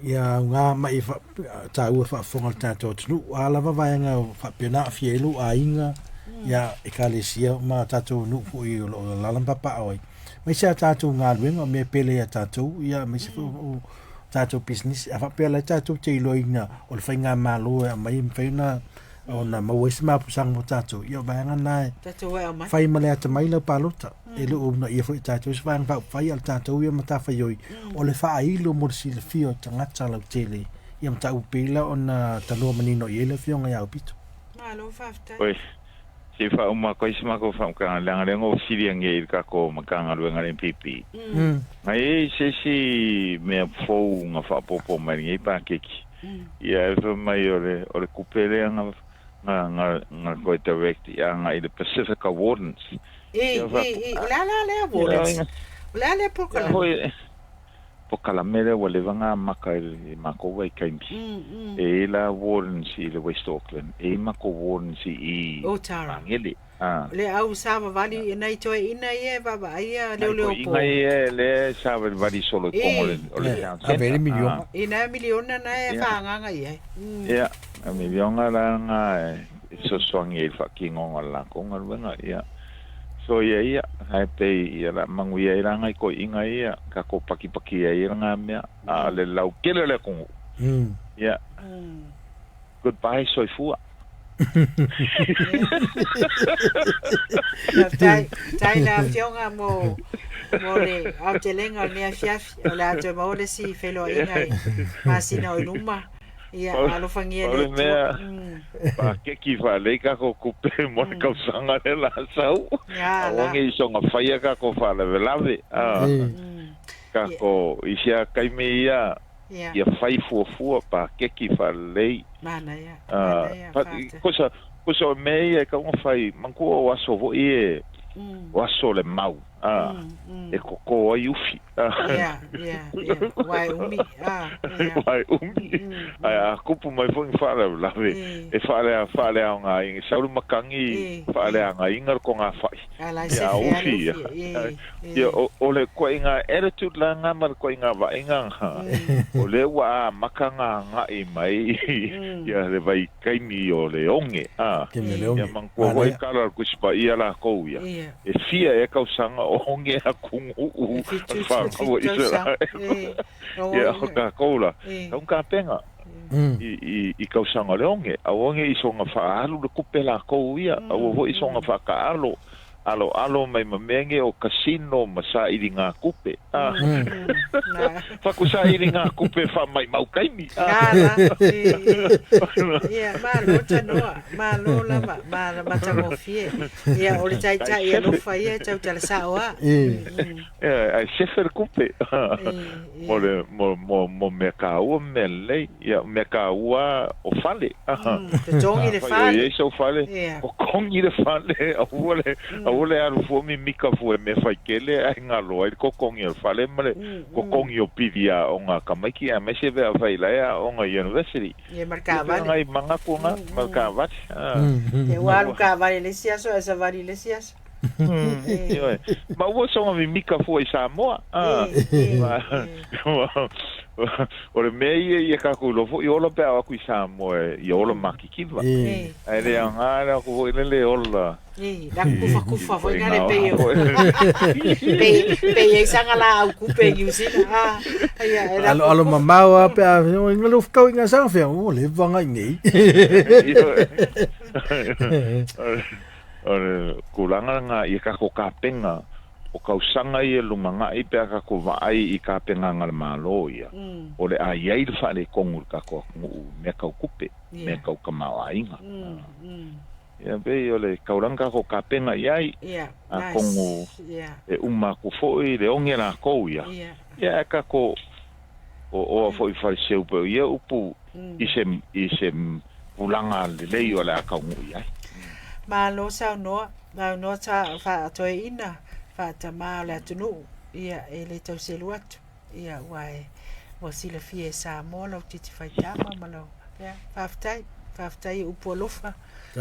ia aoga ma ia taua faafofoga le tatou atunuu. A lava vaega o faapea ona aafia ai lou aiga, ia ekalesia ma tatou nuu foi o lo o alaala ma papaaao ai. Aemaise a tatou galuega, o mea pele ia tatou, ia aemaise foi o tatou pisinisi. A faapea la tatou te iloaina o le faigamalo e aumai e mafai ona maua ai se mapusaga mo tatou, ia o vaega na e Tatou e aumai. fai ma le atamai lau palota. E le o uunaia foi e tatou se vaega faaupufai, a o le tatou ia matafaioi o le faailo mo le silafia o tagata lautele ia mataupu pei la ona tanoa manino i ai le Afioga ia Aupito. Malo faafetai. Oi, se i faauma atu ai se matou faamatalaga, leaga lea na ou fesili anei i le tatou Matagaluega a le MPP. Na i ai se isi mea fou na faaopoopo mai i lenei pakeki, ia e fai mai o le, o le tupe lea na, na, na, na toe direct i agai i le Pacifica Wardens. Ei, Ia ei, faapu, ei, o le a la lea ia, Wardens? ia, O le a lea ia polokalame? foi, polokalame lea ua leva ona amata i le matou vaitaimi. E i ai la Wardens i le West Auckland, e i ai matou Wardens i i Otara. Magele. Ah. Le au savavali i nai toeaiina ia e vaavaaia Nai leoleo toeaiina po. ia lea e savalivali solo i totonu o le, o le Ei, town Ave ai le centre. miliona. Ah. I nai miliona na e Ia. faaagaaga i ai. Ia, a miliona la na e fesoasoani ai i le faatinoga o le latou galuega. Ia. Soia ia, ae pei ia o le a manuia ai la nai toeaiina ia, tatou pakipaki ai lena mea, a o le lautele o le atunuu, ia, goodbye soifua. Faafetai, faafetai lau Afioga mo mo le aotelega o lenei afiafi. O le a toe maua le isi feiloaiga i masina o i luma. Ia, alofagia e Pau le le Atua. mea, pakeki faalelei tatou tupe mo le tausaga lea la sau. Ia Aua la. ne i soona faia tatou faalavelave. Tatou i sia taimi ia, ia fai fuafua pakeki faalelei. Manaia, manaia, faafetai. Kosa, kosa o mea ia e tatau ona fai, manatua o aso foi e, o aso o le mau, e toto ai ufi. Ia, ia, ia, aua e umi, a, ia. Aua e umi. Ae a tupu mai foi ni faalavelave, e faaleaogaina, sau le matagi, faaleagaina le togafai. A la e Ia, sefe lava le ufi ia. ufi, e, e. Ia, o le ituaiga attitude la lena ma le ituaiga vaaiga lena, o lea ua amata ona agai mai ia le vaitaimi o le oge, a. Taimi o le oge. Ia manatua foi tala o le Tusi Paia latou ia, e fia ea tausaga o oge atunuu E fitu, o fanau fitu a tausaga. Isaraelu. Ia, o tatou la, tau na tapena i tausaga o le oge, aua ne i soona faaalu le tupe latou ia, aua foi soona faataalo aloalo mai ma mea nei o casino ma sailiga tupe. Faku sailiga tupe faamaimau taimi. Ia, malo tanoa, malo lava, ma matagofie. Ia, o le taitai alofa ia e tautala sao lava. Ae sefe le tupe mo le mo mo mea taua ma mea lelei. Ia, o mea taua o fale. Totogi le Afai o fale. i ai sou fale, totogi le fale, aua le aua le alu fua mimita fua i mea faitele ae galo ai le totogi o le fale ma le totogi o pili aoga a tamaiti aemaise pe afai la e aoga i university. Ia ma le Ia pei o taavale. nai manatu na, ma le taavale. Ia ua alu taavale i le isi aso ae savali i le isi aso. Ioe. Ma ua soona mimita fua i Samoa. O le mea ia ia tatou iloa foi ola pe a o atu i Samoa ia ola makikiva. Ae le aoga le atu foi lele ola. La kufakufa foi na le pei o pei ai sanga laau kupe i Niu Sila. Ia, e la Alo alo mamao a pe a inga lo whakau i ngā sanga whea, o le wanga i nei. O le tulaga lena i kako kapenga o kausaga ia lumanai pe a tatou vaai i kapenaga a le Malo ia, o le a i ai le faaletonu i le tatou atunuu i mea tau tupe, mea tau tamaoaiga. Ia pei o le taulaga tatou kapena i ai, atonu e uma atu foi le oge lakou ia, ia ae tatou o oa foi i Faleseu pei o ia upu i se i se tulaga lelei o le a taunuu i ai. Malo saunoa, saunoa sa faatoeaina faatamā o le atunuu, ia e le tau selu atu, ia aua e ua silafia e Samoa lau titi faitama ma lau, ia faafetai, faafetai i upu alofa,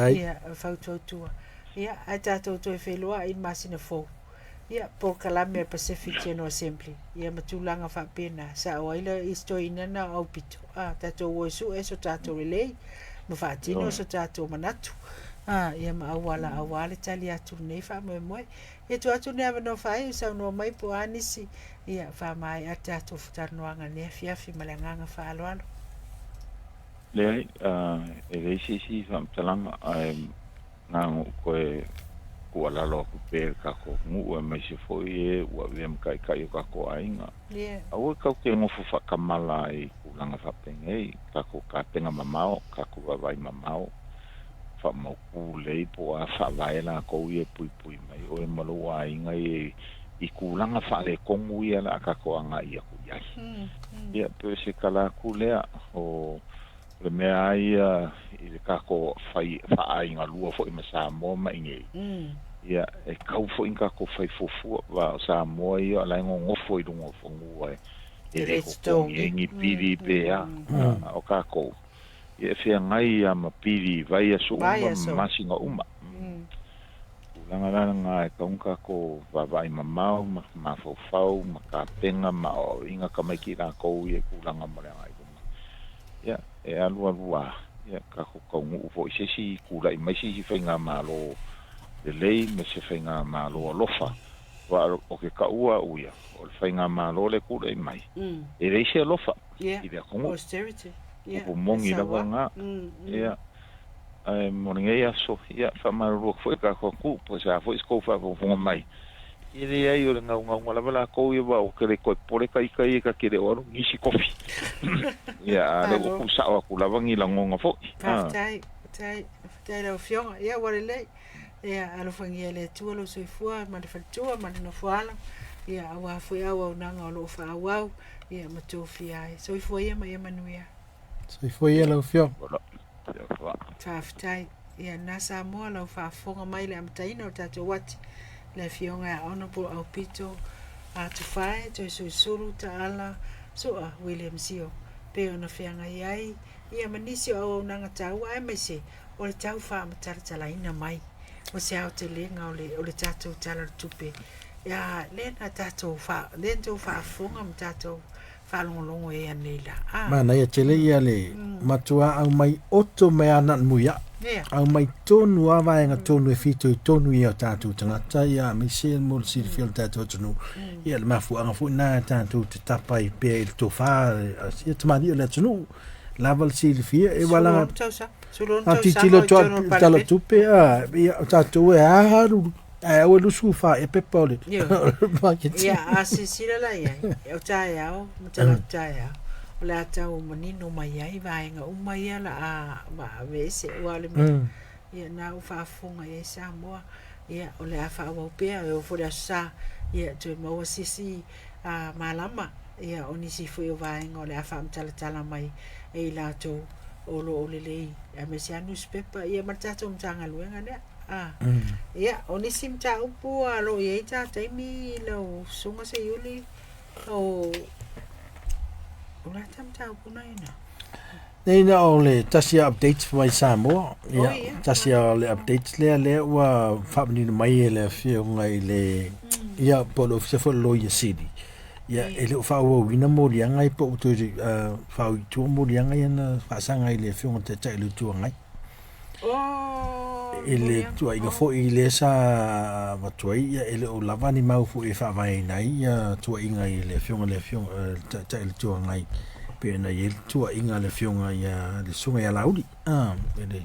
ia fautuautua, ia ae tatou toe feiloai i le masina fou. Ia, polokalame a le Pacific General Assembly, ia ma tulaga faapena, sao ai le isi toeaina na o aupito, a, tatou o e sue so tatou lelei, ma faatino so tatou manatu, a, ia ma auala aua le tali atu i lenei faamoemoe. Ia tuu atu lenei avanoa faaiu, saunoa mai po o a nisi, ia, faamaea le tatou talanoaga i lenei afiafi ma le agaga faaaloalo. Leai, e leai se isi faamatalaga, ae Na ona ou toe tuualalo atu pea i le tatou atunuu aemaise foi e ua avea ma taitai o tatou aiga. Aua tatou te nofo faatamala ai i tulaga faapenei, tatou tapena mamao, tatou vaavaai mamao, faamautu lelei po o a faavae latou ia e puipui mai oe ma lou aiga ia i tulaga faaletonu ia o le a tatou agai atu i ai. Ia, pei o se tala atu lea o O le mea lava ia i le tatou fai faaaiga lua foi ma Samoa ma inei, ia e tatau foi ona tatou fai fuafua, aua o Samoa ia o la e nonofo i luga o fanua e le totogi ai ni pili pe a, a o tatou, ia e feagai lava ma pili i vaiaso uma ma masina uma. Tulaga la lena e tatau ona tatou vaavaai mamao ma mafaufau ma tapena ma aoaoina tamaiti latou ia i tulaga mo le agai i luma. Ia, e alualu a, ia, tatou taunuu foi i se isi, tulai mai se isi faigamalo lelei ma se faigamalo alofa. Aua o ke kaua au ia, o le faigamalo lea e tulai mai, e leai se alofa i le atunuu. Upu moni lava lena. Ia, ae mo lenei aso, ia, faamalulu atu foi i le tatou atunuu, po o se a foi se tou faafogafoga mai, ia leai o le naunauga lava latou ia, aua ou te le toe popole ta ita ia ta te le o alu nisi tofi. Ia, a o lea ua tuusao atu lava ni lagona foi. Faafetai, faafetai, faafetai i lau Afioga. Ia ua lelei. Ia alofagia e le Atua lou soifua ma le faletua ma le nofoaalo, ia aua foi auaunaga o lo o faaauau, ia ma tofia ai. Soifua ia ma ia manuia. Soifua ia lau Afioga. Faafetai. Ia na Samoa lau faafofoga mai le amataina o le tatou ati, le Afioga ia Honourable Aupito Tufae Toesulusulu Taala Sua William Sio, pei ona feagai ai ia ma nisi o auaunaga taua aemaise o le tau faamatalatalaina mai o se aotelega o le, o le tatou Tala o le Tupe. Ia, lea na tatou fa, lea na tou faafofoga ma tatou faalogologo i ai anei la. Ah. Manaia tele ia le matua aumai oto mai ana muia. Yeah. Aumai tonu a vaega tonu e fitoitonu i o tātou tagata ia aemaise mo le silafia o le tātou atunuu. Ia le mafuaaga foi lena e tātou te tapa ai pea i le tofa ia tamalii o le atunuu. Lava le silafia e walaga A tilotilo atu a i tala tupe a ia o tātou e alu ae aua lusu fa e pepa o le maketi. Ia a silasila la i ai, o taeao ma talaatu taeao, o le a tau manino mai ai vaega uma ia la a aveese aua o le mea ia na ua faafofoga i ai Samoa, ia o le a faaauau pea e oo foi i le Aso Sa ia toe maua se isi malama ia o nisi foi o vaega o le a faamatalatala mai e i latou o lo o lelei aemaise lava nusipepa ia ma le tatou Matagaluega lea. Ia, o nisi mataupu o lo o i ai ta taimi i lau Susuga Seiuli, o o le a ta mataupu na ina? Nei na o le tasi a updates mai Samoa. Ia, tasi a le updates lea lea ua faamanino mai e le afioga i le ia po o le Ofisa foi o le Loia Sili. Ia e le o faaauauina moliaga ia po o ua toe faaui i tua moliaga ia na faasaga i le afioga i le Taitai o le Itu Agai. I le tuuaiga foi lea sa avatu ai, ia e le o lava ni mau foi e faavaeina ai ia tuuaiga i le afioga i le afioga le Taitai o le Itu Agai pei ona i ai le tuuaiga a le afioga ia le Susuga ia Laauli. Ah, e le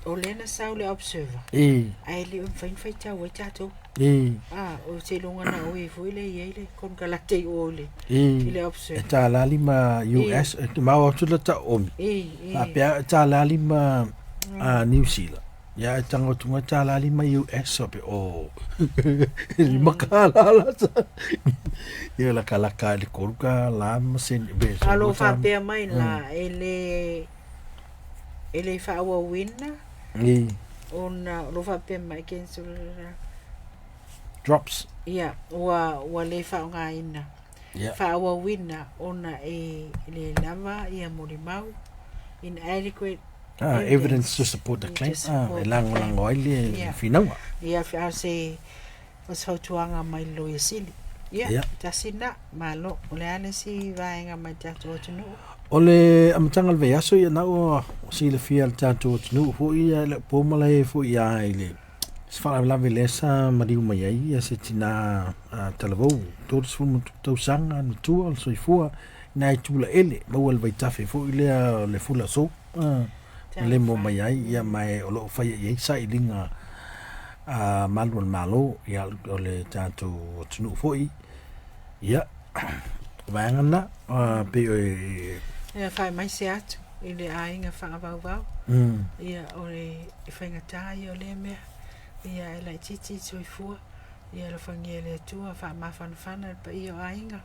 O lea na sau le observer. E. Ae le o mafai ona faitau ai tatou. E. Ah, o seiloga na o e foi lea e i ai le konekarate i o i le, E. i le observer. E tālā lima US, e mau atu la ta omi. E, e. Faapea e tālā lima a New Zealand. Ia e tango atu ngai tālā lima US o pe o. E lima kālā la ta. Ia la ka laka i le kolu kālā ma sene. Be, A lo faapea mai la, e le, e le faaauauina E. ona o lo faapea mai cancel Drops. Ia, ua, ua le faaaogaina. Yeah. Faaauauina ona e le lava ia molimau inadequate Ah, evidence to support the claim. Ah, e lagolago ai le Yeah. finauga. Ia, a o se, o se fautuaga mai le Loia Sili. Ia, Yeah. tasi lena, malo. O le a le isi vaega mai le tatou atunuu? O le amataga o le vaiaso ia na ua silafia e le tatou atunuu foi ia le po malae foi ia i le se faalavelave lea sa maliu mai ai ia se tina talavou 30 tausaga matua o le soifua i na i Tulaele maua i le vaitafe foi lea o le fula aso na lemo mai ai ia ma o lo o faia i ai sailiga a malu o le Malo ia o le tatou atunuu foi ia o vaega na pei o e Ia faemaise atu i le aiga faavauvau. Ia o le faigata ia o lea mea. Ia e laitiiti le soifua. Ia alofagia e le Atua faamafanafana le paia o aiga.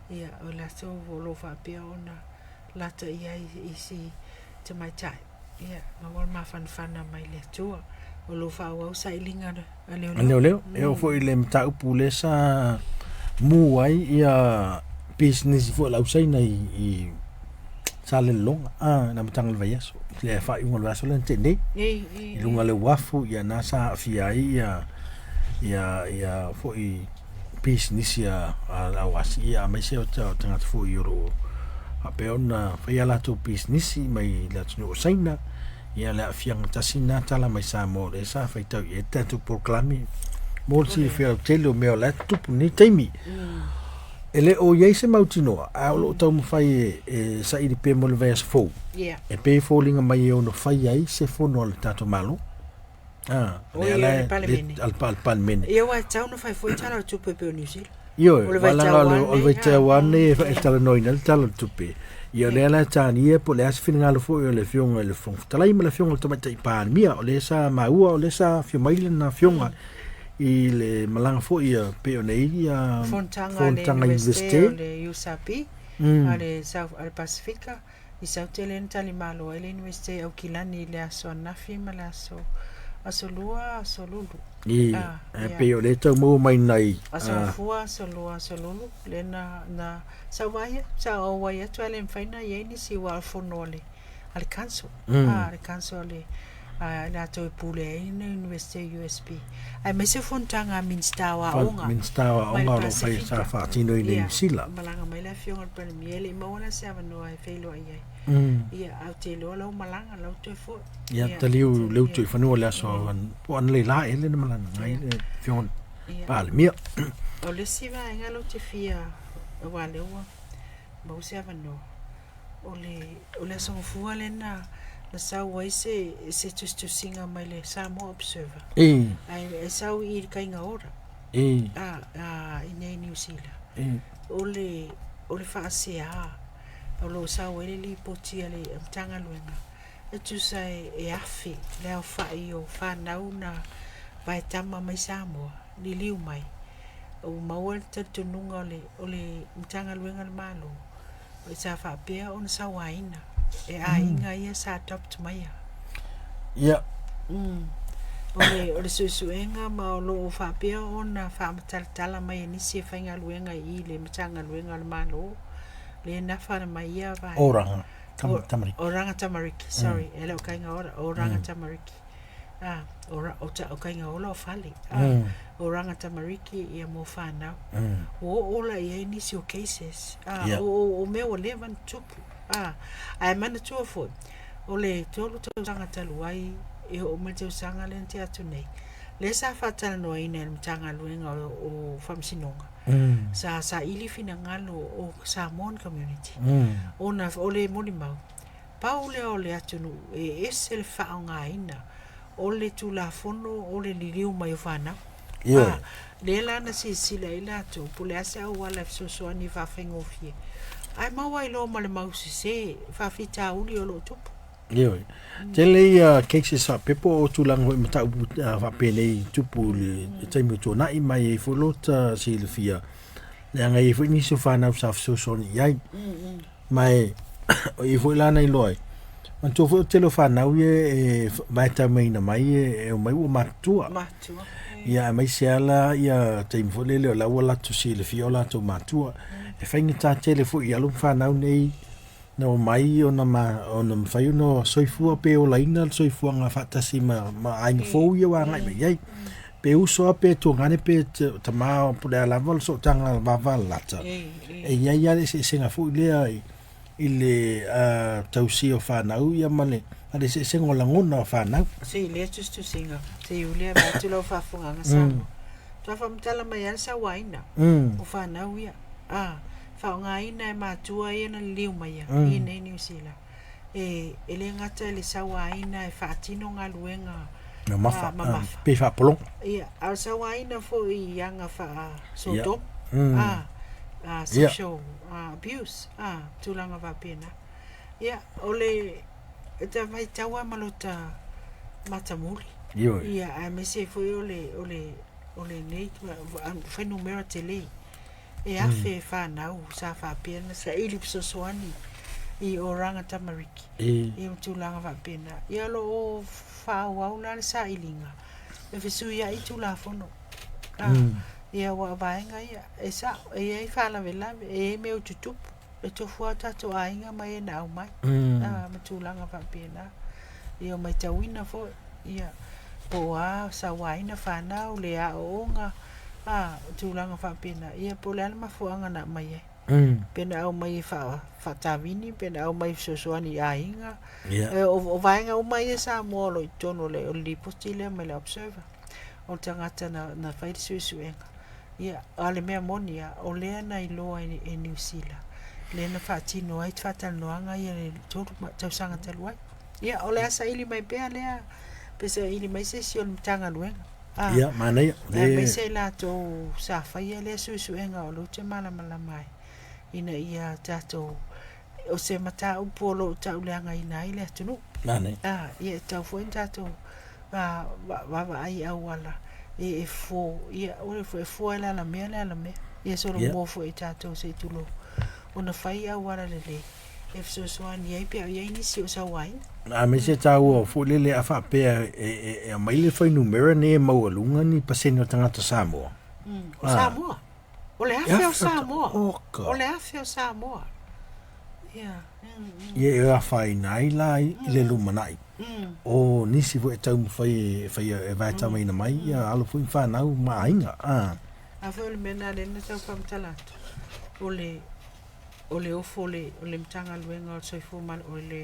Ia o i latou o lo o faapea ona lata i ai i si tamaitai. Ia maua le mafanafana mai le Atua. O lo o faaauau sailiga a leoleo. A leoleo. E oo foi i le mataupu lea sa mu ai ia pisinisi foi a le ausaina i Salelologa i le amataga o le vaiaso, le faaiuga o le vaiaso lea na tea nei. I luga o le uafu ia na sa aafia ai ia ia ia foi pisinisi a le au asi ia aemaise o tagata foi o lo o faapea ona fai a latou pisinisi mai le atunuu o Saina. Ia le aafiaga tasi lena tala mai Samoa o lea sa faitau i ai le tatou polokalame mo le silafia lautele o mea o la e tutupu i lenei taimi. E le o i ai se mautinoa, ae o lo o taumafai e, e saili pea mo le vaiaso fou. Ia. E pei e foliga mai e ono fai ai se fono a le tatou Malo. Ah, Oi, lea o la le e- Palemene. le- a le pa- a le Palemene. Ia ua e tatau ona fai foi tala o le tupe e pei o New Zealand. Ioe, O le aua leaga vaitau o le, o le lava lenei, vaitau ah, lava lenei e, e mm. talanoaina ai le Tala o le Tupe. Ia o lea la e tania po o le a se finagalo foi o le Afioga i le Fofoga Fetalai ma le Afioga i le Tamaitai Palemia. O lea sa maua, o lea sa afio mai lana Afioga i le malaga foi a pei ona i ai ia Fonotaga a le fonotaga Iunivesite o Iunivesite. le USAP a le South a le Pasifika i Saute lea na talimalo ai le Iunivesite i Aukilani i le aso ananafi ma le aso aso lua aso lulu. I, Ah, e ia. pei o lea e tau maua mai nai Aso Gafua, aso lua, aso lulu, lea na, na sa auai, sa auai atu ae le mafai ona i ai nisi aua o le fono a le, a le council. A, le council a le, a i latou e pule ai le Iunivesite o USB. Aemaise fonotaga a Minisita o Aoga Minisita o mai le Aoga o lo o fai sa Pasifika. faatino i Ia, Niu Sila. malaga mai le Afioga i le Palemia, e le i maua la se avanoa e feiloai ai. Ia, ae ou te iloa lau malaga, lau toe foi. Ia, Ia, taliu le ia. utu i fanua i le aso po o analeila ea lea na malaga ai le Afioga i le Ia. Palemia. O le isi vaega lea ou te fia, aua o lea ua maua se avanoa, o le, o le Aso Gafua lea na, na sau ai se, se tusitusiga mai le Samoa Observer. E. Ae, e sau i i le Kaiga Ora. E. A, a, i inei i Niu Sila. E. O le, o le faasea o lo o sau ai le lipoti a le Matagaluega e tusa e, e afe le aofai o fanau na vaetama mai Samoa, liliu mai. Ua maua le talitonuga o le, o le Matagaluega a le Malo, sa faapea ona sauaina e aiga ia sa adopt maia. Ia. O le, o le suesuega ma o lo o faapea ona faamatalatala mai e nisi e faigaluega i i le Matagaluega a le Malo, le nafa mai ia vaega. Oranga tamariki. Oranga tamariki, sorry, e le o kaiga ora, oranga tamariki. Ah, ora, o, ta, o kaiga ola o fale. Ah, oranga tamariki ia mo whanau. Ua oo la i ai nisi o cases. Ah, o, o, o mea ua leva ona tupu. Ah, ae manatua foi, o le tolu tausaga talu ai, e oo mai le tausaga lea na tea atu nei, lea sa faatalanoaina e le Matagaluega o, o Faamasinoga, sa saili finagalo o Samoan community, ona o le molimau, Pau lea o le atunuu e ese le faaaogaina o le Tulafono o le liliu mai o fanau. Ioe. A, lea la na silasila ai latou po o le a se auala e fesoasoani e faafaigofie, ae maua ai loa ma le mau sese faafitauli o lo o tupu. Ioe. Tele ia cases faapea po o tulaga foi mataupu faapenei i tupu i le taimi o tuanai ma e i ai foi lota silafia leaga e i ai foi nisi o fanau sa fesoasoani i ai. Ma e o i foi la na iloa ai, manatua foi o le tele o fanau ia e vaetaumaina mai e omai ua matutua. Matutua. Ia aemaise lava la ia taimi foi lele o la ua latou silafia o latou matua. E faigata tele foi i alo ma fanau nei na omai ona ma ona mafai ona soifua pe olaina le soifuaga faatasi ma ma aiga fou ia ua agai mai ai. Pe uso lava pe tuagane pe tama po o le a lava le sootaga vavalalata, e i ai lava le eseesega foi lea i le tausia o fanau ia ma le eseesega o lagona o fanau. Se i lea tusitusiga, se i uli avatu lau faafofogaaga Samoa. Faatoa faamatala mai lava le sauaina o fanau ia, a faaaogaina e matua ia na liliu mai i inei Niu Sila. E e le gata i le sauaina e faatino galuega mamafa, mamafa. Pe faapologa. Ia, a o le sauaina foi i aga faa-Sodom, a, a, sexual abuse, a, tulaga faapena. Ia, o le, e ta faitau lava ma lota matamuli. Ioe. Ia, aemaise ai foi o le, o le, o lenei fuainumera tele. E afe e fanau sa faapea na saili fesoasoani i Oranga Tamariki ia ma tulaga faapena. Ia o lo o faaauau la le sailiga e fesuiai Tulafono. A, ia aua o vaega ia e sao, e i ai faalavelave, e i ai mea o tutupu, e tofu lava o tatou aiga ma e na aumai, a, ma tulaga faapena. Ia o matauina foi, ia, po o a sauaina fanau, le aooga, a, o tulaga faapena, ia po o le a le mafuaaga na aumai ai. Pe na aumai e faatavini, pe na aumai e fesoasoani i aiga. O vaega uma ia Samoa o lo o i totonu o le lipoti lea mai le Observer. O le tagata na fai le suesuega. Ia, a o le mea moni lava, o lea na iloa e Niu Sila, lea na faatino ai faatalanoaga ia i le 3 tausaga talu ai. Ia, o le a saili mai pea lea, pe saili mai se isi o le Matagaluega. Ia, manaia. Aemaise i latou sa faia lea suesuega o lea ou te malamalama ai, ina ia tatou, o se mataupu o lo o tauleagaina ai le atunuu. Manaia. Ia, e tatau foi ona tatou vaavaai i auala e fofo, ia, e fua e le alamea le alamea. Ia solomua foi i tatou se i tulou, ona fai auala lelei e fesoasoani ai pe a i ai nisi o sauaina. Aemaise e taua foi lele a faapea e aumai le fuainumera nei e maualuga ni pasene o tagata Samoa. O Samoa. O le afe o Samoa. O le afe o Samoa. Ia. Ia e afaina ai la i le lumanai. O nisi foi e taumafai e faia e vaetamaina mai ia alo foi ma fanau ma aiga. A foi o le mea lena lea na tau faamatala atu, o le o le ofo o le, o le Matagaluega o le Soifua Maloloina,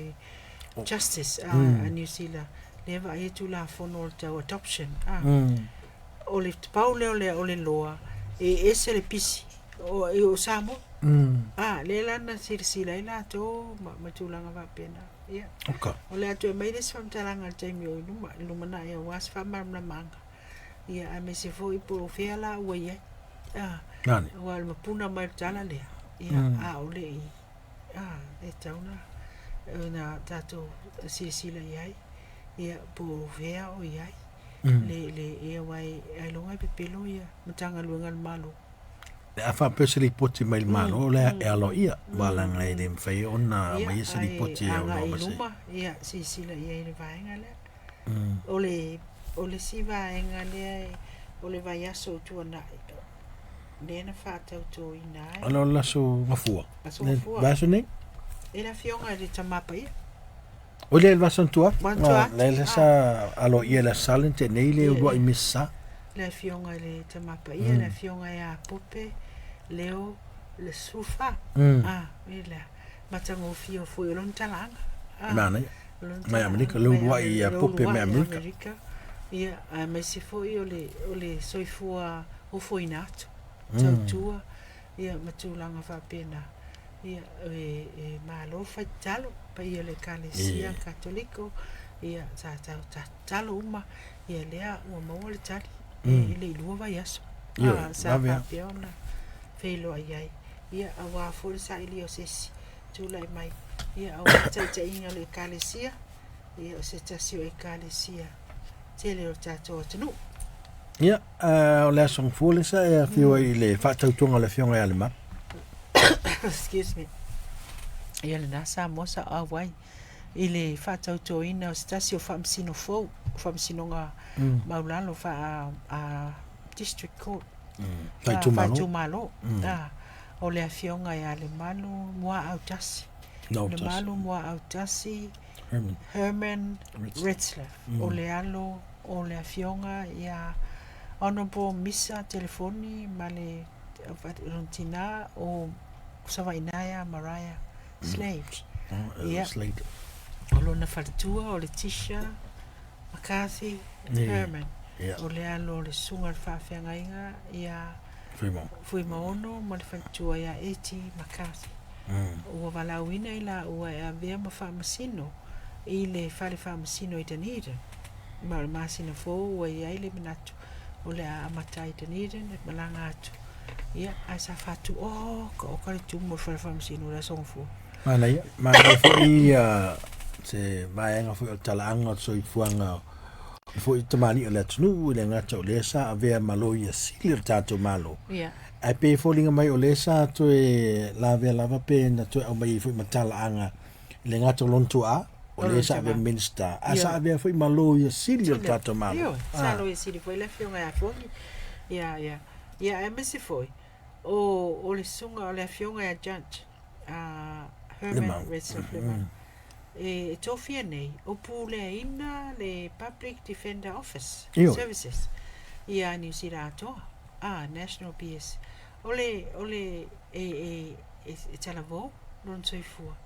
o le Justice a, a Niu Sila, lea e vaai ai Tulafono o le tau adoption. A, o le pau lea o le, o le loa, e ese le pisi o, o Samoa. A, lea la na silasila ai latou ma, ma tulaga faapena. Ia. Okay. O le a toe aumai le isi faamatalaga i le taimi o i luma, i le lumanai aua se faamalamalamaga. Ia, aemaise foi po o fea la ua i ai. A, Nani. Aua o le mapuna mai o le tala lea, ia, a o le i, a, e tatau ona, ona tatou silasila i ai, ia, po o fea o i ai, le, le, ia, aua e, ailoga e pepelo ia Matagaluega a le Malo. A faapea se lipoti mai le Malo, o lea e aloaia, aua leaga e le mafai ona aumaia se lipoti e Ia, ae aunoa agai ma i se. luma, ia, silasila i ai i le vaega lea. O le, o le isi vaega lea e, o le vaiaso o tuanai, lea na faatautoina ai. O le aso Gafua. Aso Gafua. Vaiaso nei? E le afioga i le Tama Paia. O le vaiaso na tua atu. Ua tua atu. Lea sa aloaia i le Aso Sa le na tea nei le uluai Misa Sa. Le afioga i le Tama Paia, le afioga ia Pope Leo Lesufa. A, e le matagofie foi o lona talaaga. Manaia. Mai Amerika, le uluai ia Pope mai Amerika. Ia, aemaise foi o le, o le soifua ofoina atu, tautua, ia, ma tulaga faapena. Ia, e, e malo fai tatalo, paia o le Ekalesia Katoliko, ia, sa tau tatalo uma, ia lea ua maua le tali, e le i lua vaiaso. Sa faapea ona feiloai ai, ia, aua foi le sailia o se isi. Tulai mai, ia, aua taitaiga o le Ekalesia, ia, o se tasi o Ekalesia tele o le tatou atunuu. Ia, o le Aso Gafua lea sa e afio ai i le faatautoga a le Afioga ia Lemalu. Excuse me. Ia lena Samoa sa auai i le faatautoina o se tasi o faamasino fou, faamasinoga maualalo faa District Court. Faaitumalo. Faaitumalo. O le afioga ia Lemalu Muaautasi. Lemalu Muaautasi Herman, Herman Retzlaff. O le alo o le afioga ia Honourable Misa Telefoni ma le lona tina o Savaina ia Mariah Slade. Ia, Slade. O lona faletua o Letitia McCarthy Herman. O le alo o le susuga i le faafeagaiga ia Fuimaono ma le faletua ia Eti McCarthy. Ua valaauina i laua e avea ma faamasino i le fale faamasino i Dunedin. Ma o le masina fou ua i ai le manatu o le a amata ai i Dunedin e malaga atu. Ia, ae sa faatuokaoka le tumu o le fale faamasino i le Aso Gafua. Manaia, manaia foi se vaega foi o le talaaga o le soifuaga o foi tamalii o le atunuu i le gata o lea sa avea ma loia sili o le tatou Malo. Ae pei e foliga mai o lea sa toe lavea lava pe na toe aumai ai foi ma talaaga i le gata o lona tuaa, o lea sa avea Minister, ae sa avea foi ma loia sili o le tatou Malo. Ioe, sa loia sili foi le afioga ia Fogi. Ia, ia. Ia, aemaise foi o, o le susuga o le afioga ia Judge Herman Retzlaff Lemau. E tofia nei o puleaina le Public Defender Office Services ia Niu Sila atoa, National PS. O le, o le, e, e, e, e talavou lona soifua,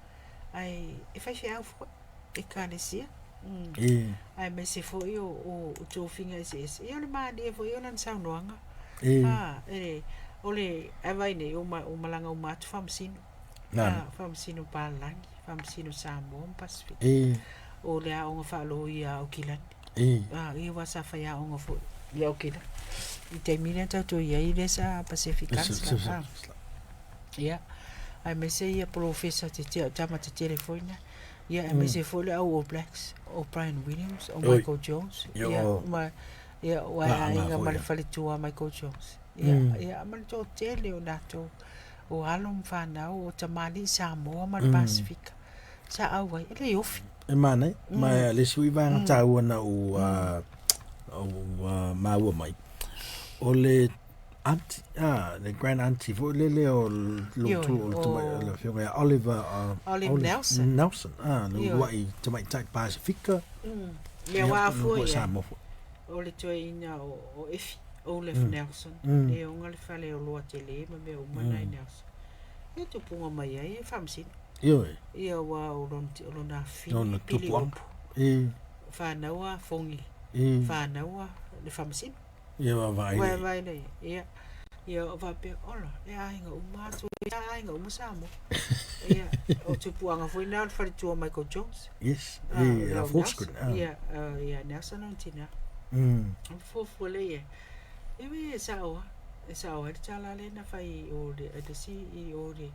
ae e faifeau foi, ekalesia. E. Aemaise foi o, o, o tofiga eseese. Ia o le malie foi o lana saunoaga. E. A, e, o le, ae vaai nei, ua, ua malaga uma atu faamasino. Nana. A, faamasino palagi, faamasino Samoa ma Pasifika. E. O le aoga faaloia a Aukilani. E. A, ia aua sa fai aoga foi i Aukilani. I taimi lea tatou i ai lea sa Pacific Council. A, ia, aemaise ia polofesa tetele, tama tetele foi na. Ia, aemaise foi le au All Blacks, o Brian Williams, o Oi. Michael Jones. Ia, Ia, o- ma, ia, ua Na- na aiga foi, ma le ia. faletua Michael Jones. Ia, ia, ma le toatele o latou, o alo ma fanau, o tamalii Samoa ma le Pasifika. Sa auai, e le ofi. E manaia, ma le isi foi vaega taua na ou ou maua mai, o le aunty, ah, le grand aunty foi lele o le Ioe, tu o le tamai o le afioga ia Oliver Olive Olive Nelson. Nelson, ah, le Ioe. uluai tamaitai Pasifika, Mea ia, ua le afua uluai i ai. Samoa foi. O le toeaina o, o Efi, Olaf Nelson, e oga le fale o loa tele ma mea uma na i Nelson. E tupuga mai ai e faamasino. Ioe. Ia aua o lona, o lona afine, Lona pili tupuaga. upu. E, Fanau a Fogi, e, fanau a le faamasino. ia vaavaai Ua le. vaai lea, ia, ia o faapea, ola, le aiga uma atu, ia aiga uma Samoa. Ia, o tupuaga foi na o le faletua o Michael Jones. Yes, Ah, e, o la Leo Forsgren, Nelson. ah. Ia, ah, ia Nelson o tina. O fuafua lea i ai. Ewe e sao lava, e sao ai le tala lea na fai i o le, le si i o le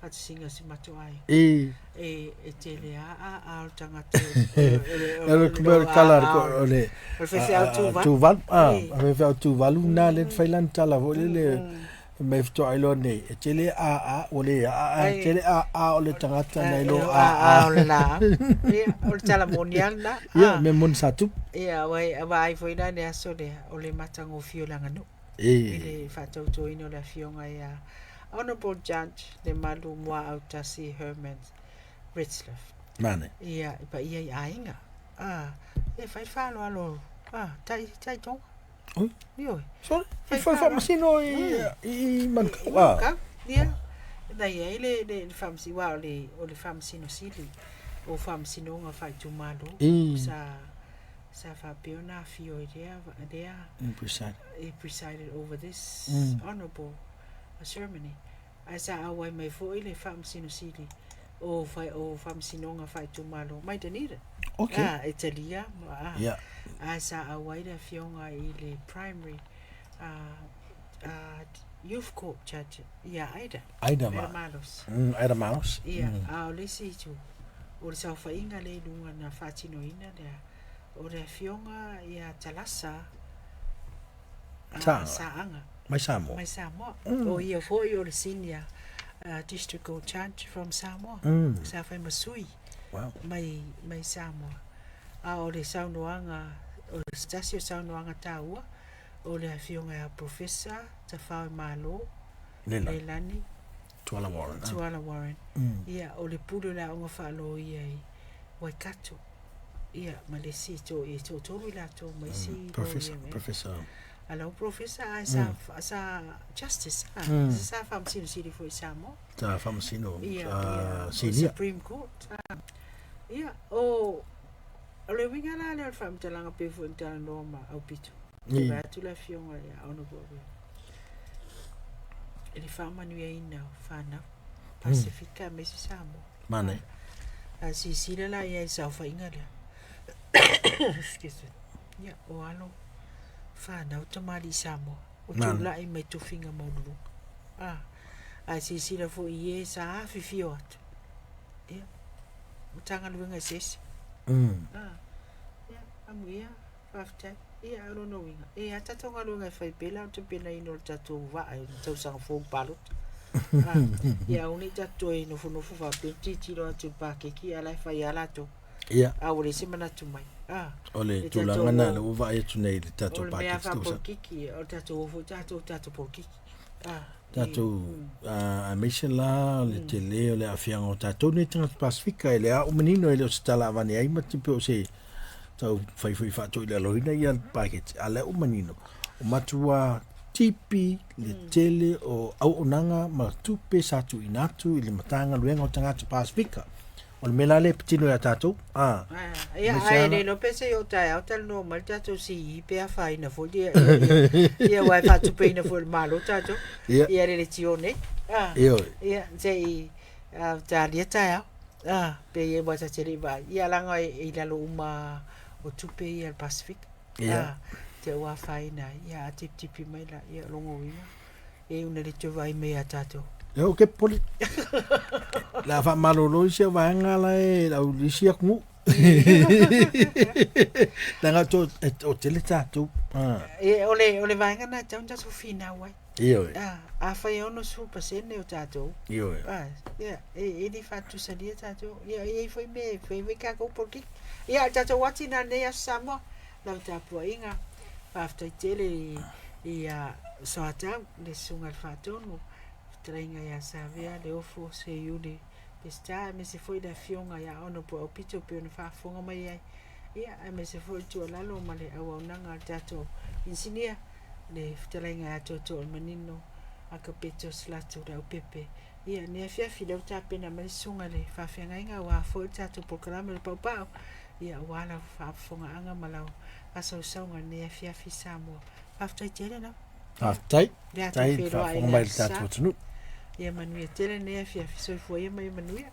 faatasiga o si matou aiga. E. E, e tele a a a o le tagata o le, O le kumea o le tala a le o le o le faifeau tuvalu. Tuvalu, ah, E. a faifeau Tuvalu na lea na fai lana tala foi lele mai faatoa iloa nei, e tele a a ua le a a, e tele a a o le tagata nai lo a a a a. o le laau. Ia, o le tala moni lava lena. Ia, mea moni sa tupu. Ia, ua vaai foi la i le aso lea, o le matagofie o le aganuu. E. I le faatautoina o le afioga ia Honourable Judge Lemalu Muaautasi Herman Retzlaff. Manaia. Ia, i paia i aiga. A, e fai le faaaloalo, a, tai, tai tonga. Oi. Ioe. Sorry, Fai i fai faamasino i, i Manukau. I Manukau, ia. Na i ai le, le, le faamasino, aua o le, o le faamasino sili, o faamasinoga faaitumalo. I. Sa, sa faapea ona afio i lea, lea. I presided. He presided over this mm. honourable ceremony. Ae sa auai mai foi le Faamasino Sili o, fai, o Faamasinoga Faaitumalo mai Dunedin. Okay. Ah, e talia. Ah, Yeah. Ae sa auai le afioga i le primary youth court judge ia Aida. Aida Ma. Aida Malos. Aida Malos. Ia, a o le isi itu, o le saofaiga lea i luga na faatinoina lea, o le afioga ia Talasa Saaga. Saaga. Mai Samoa. Mai Samoa. O ia foi o le senior district court judge from Samoa. Sa fai ma sui Wow. mai, mai Samoa. A o le saunoaga, o se tasi o saunoaga taua, o le afioga ia Professor Tafao Malo Leilani. Leilani Tuala Warren. ah. Tuala Warren. Ia, o le pule o le aoga faaloia i Waikato. Ia, ma le isi to, e toatolu i latou ma isi mm. Professor, Professor. A lau Professor ae sa, sa Justice, ah, sa faamasino sili foi i Samoa. Sa faamasino Ia, ia, o senior. Supreme Court. Ah. Ia, o, o le uiga la lea o le faamatalaga pei foi ona talanoa ma Aupito. Ia. Vae atu le afioga ia Honourable Awea. I le faamanuiaina o fanau, Pasifika aemaise Samoa. Manaia. A silasila la i ai i le saofaiga lea. Excuse me. Ia, o alo fanau tamalii Samoa o tulai mai tofiga maualuluga. A, ae silasila foi i e sa afifio atu. Ia, Matagaluega eseese. A, ia, amuia, faafetai. Ia, o lona uiga, e a tatou galuega e fai pea la o le tapenaina o le tatou vaa i le tausaga fou palota. A, ia aua ne i tatou toe nofonofo faapea tilotilo atu i le pakeki a o la e fai lava latou. Ia. A ua leai se manatu mai. A, O le e tulaga tatou lena lea ua vaai atu nei i le o tatou le mea paketi tausaga. faapolokiki, o le tatou o foi tatou i tatou polokiki. A, e, Tatou aemaise la le tele o le aafiaga o tatou nei tagata Pasifika e le ao manino e le o se tala avane ai ma te pei o se tau fai foi faatoilealoina ia le paketi a lea ua manino o matua. tipi le tele o auaunaga ma tupe sa tuuina atu i le Matagaluega o Tagata Pasefika. O le mea la lea e patino ia tatou, a. Ia, Aemaise ae lava- le iloa pe se i oo taeao talanoa mai le tatou CE pe afaina foi ia, ia, ia, ia aua e faatupeina foi e le Malo tatou. Ia. Ia le leitio nei. Ah, Ioe. ia, se i ah, talia taeao. Ah, pe ia aua ta te le i vaai. Ia leaga e, e i lalo uma o tupe ia a le Pacific. Ia. Ah, te ua afaina ai. Ia, a tipitipi mai la, ia, o lona uiga, e una le toe vaai mai ia tatou. Ia ou ke popole. O le a faamalolo isi au vaega la e au isi atunuu. Leaga to e o tele tatou. Ah. E, o le, o le vaega lena e tatau ona tatou finau ai. Ioe. Ah, afai e 60% o tatou. Ioe. Ah, ia, e, e le faatusalia tatou. Ia, e i ai foi mea e fai ai tatou polokiki. Ia, o le tatou ati lena i lenei aso Samoa, lau tapuaiga, faafetai tele i, i a Soatau, le Susuga i le Faatonu, fetalaiga ia Savea, Leofo, Seiuli, Peseta, aemaise foi le afioga ia Honourable Aupito pei ona faafofoga mai ai. Ia, aemaise foi le tuualalo ma le auaunaga a le tatou inisinia, le fetalaiga ia Tootooalemanino Akapeto Selatu Leaupepe. Ia, lenei afiafi lea ua tapena mai le susuga i le faafeagaiga aua foi le tatou polokalame o le paupau, ia aua lau faafofogaaga ma lau faasausauga i lenei afiafi Samoa. Faafetai tele lava. Faafetai. Le atu Faafetai i le feiloai faafofoga le mai i le aso tatou sa. atunuu. Ia manuia tele lenei afiafi. Soifua ia ma ia manuia.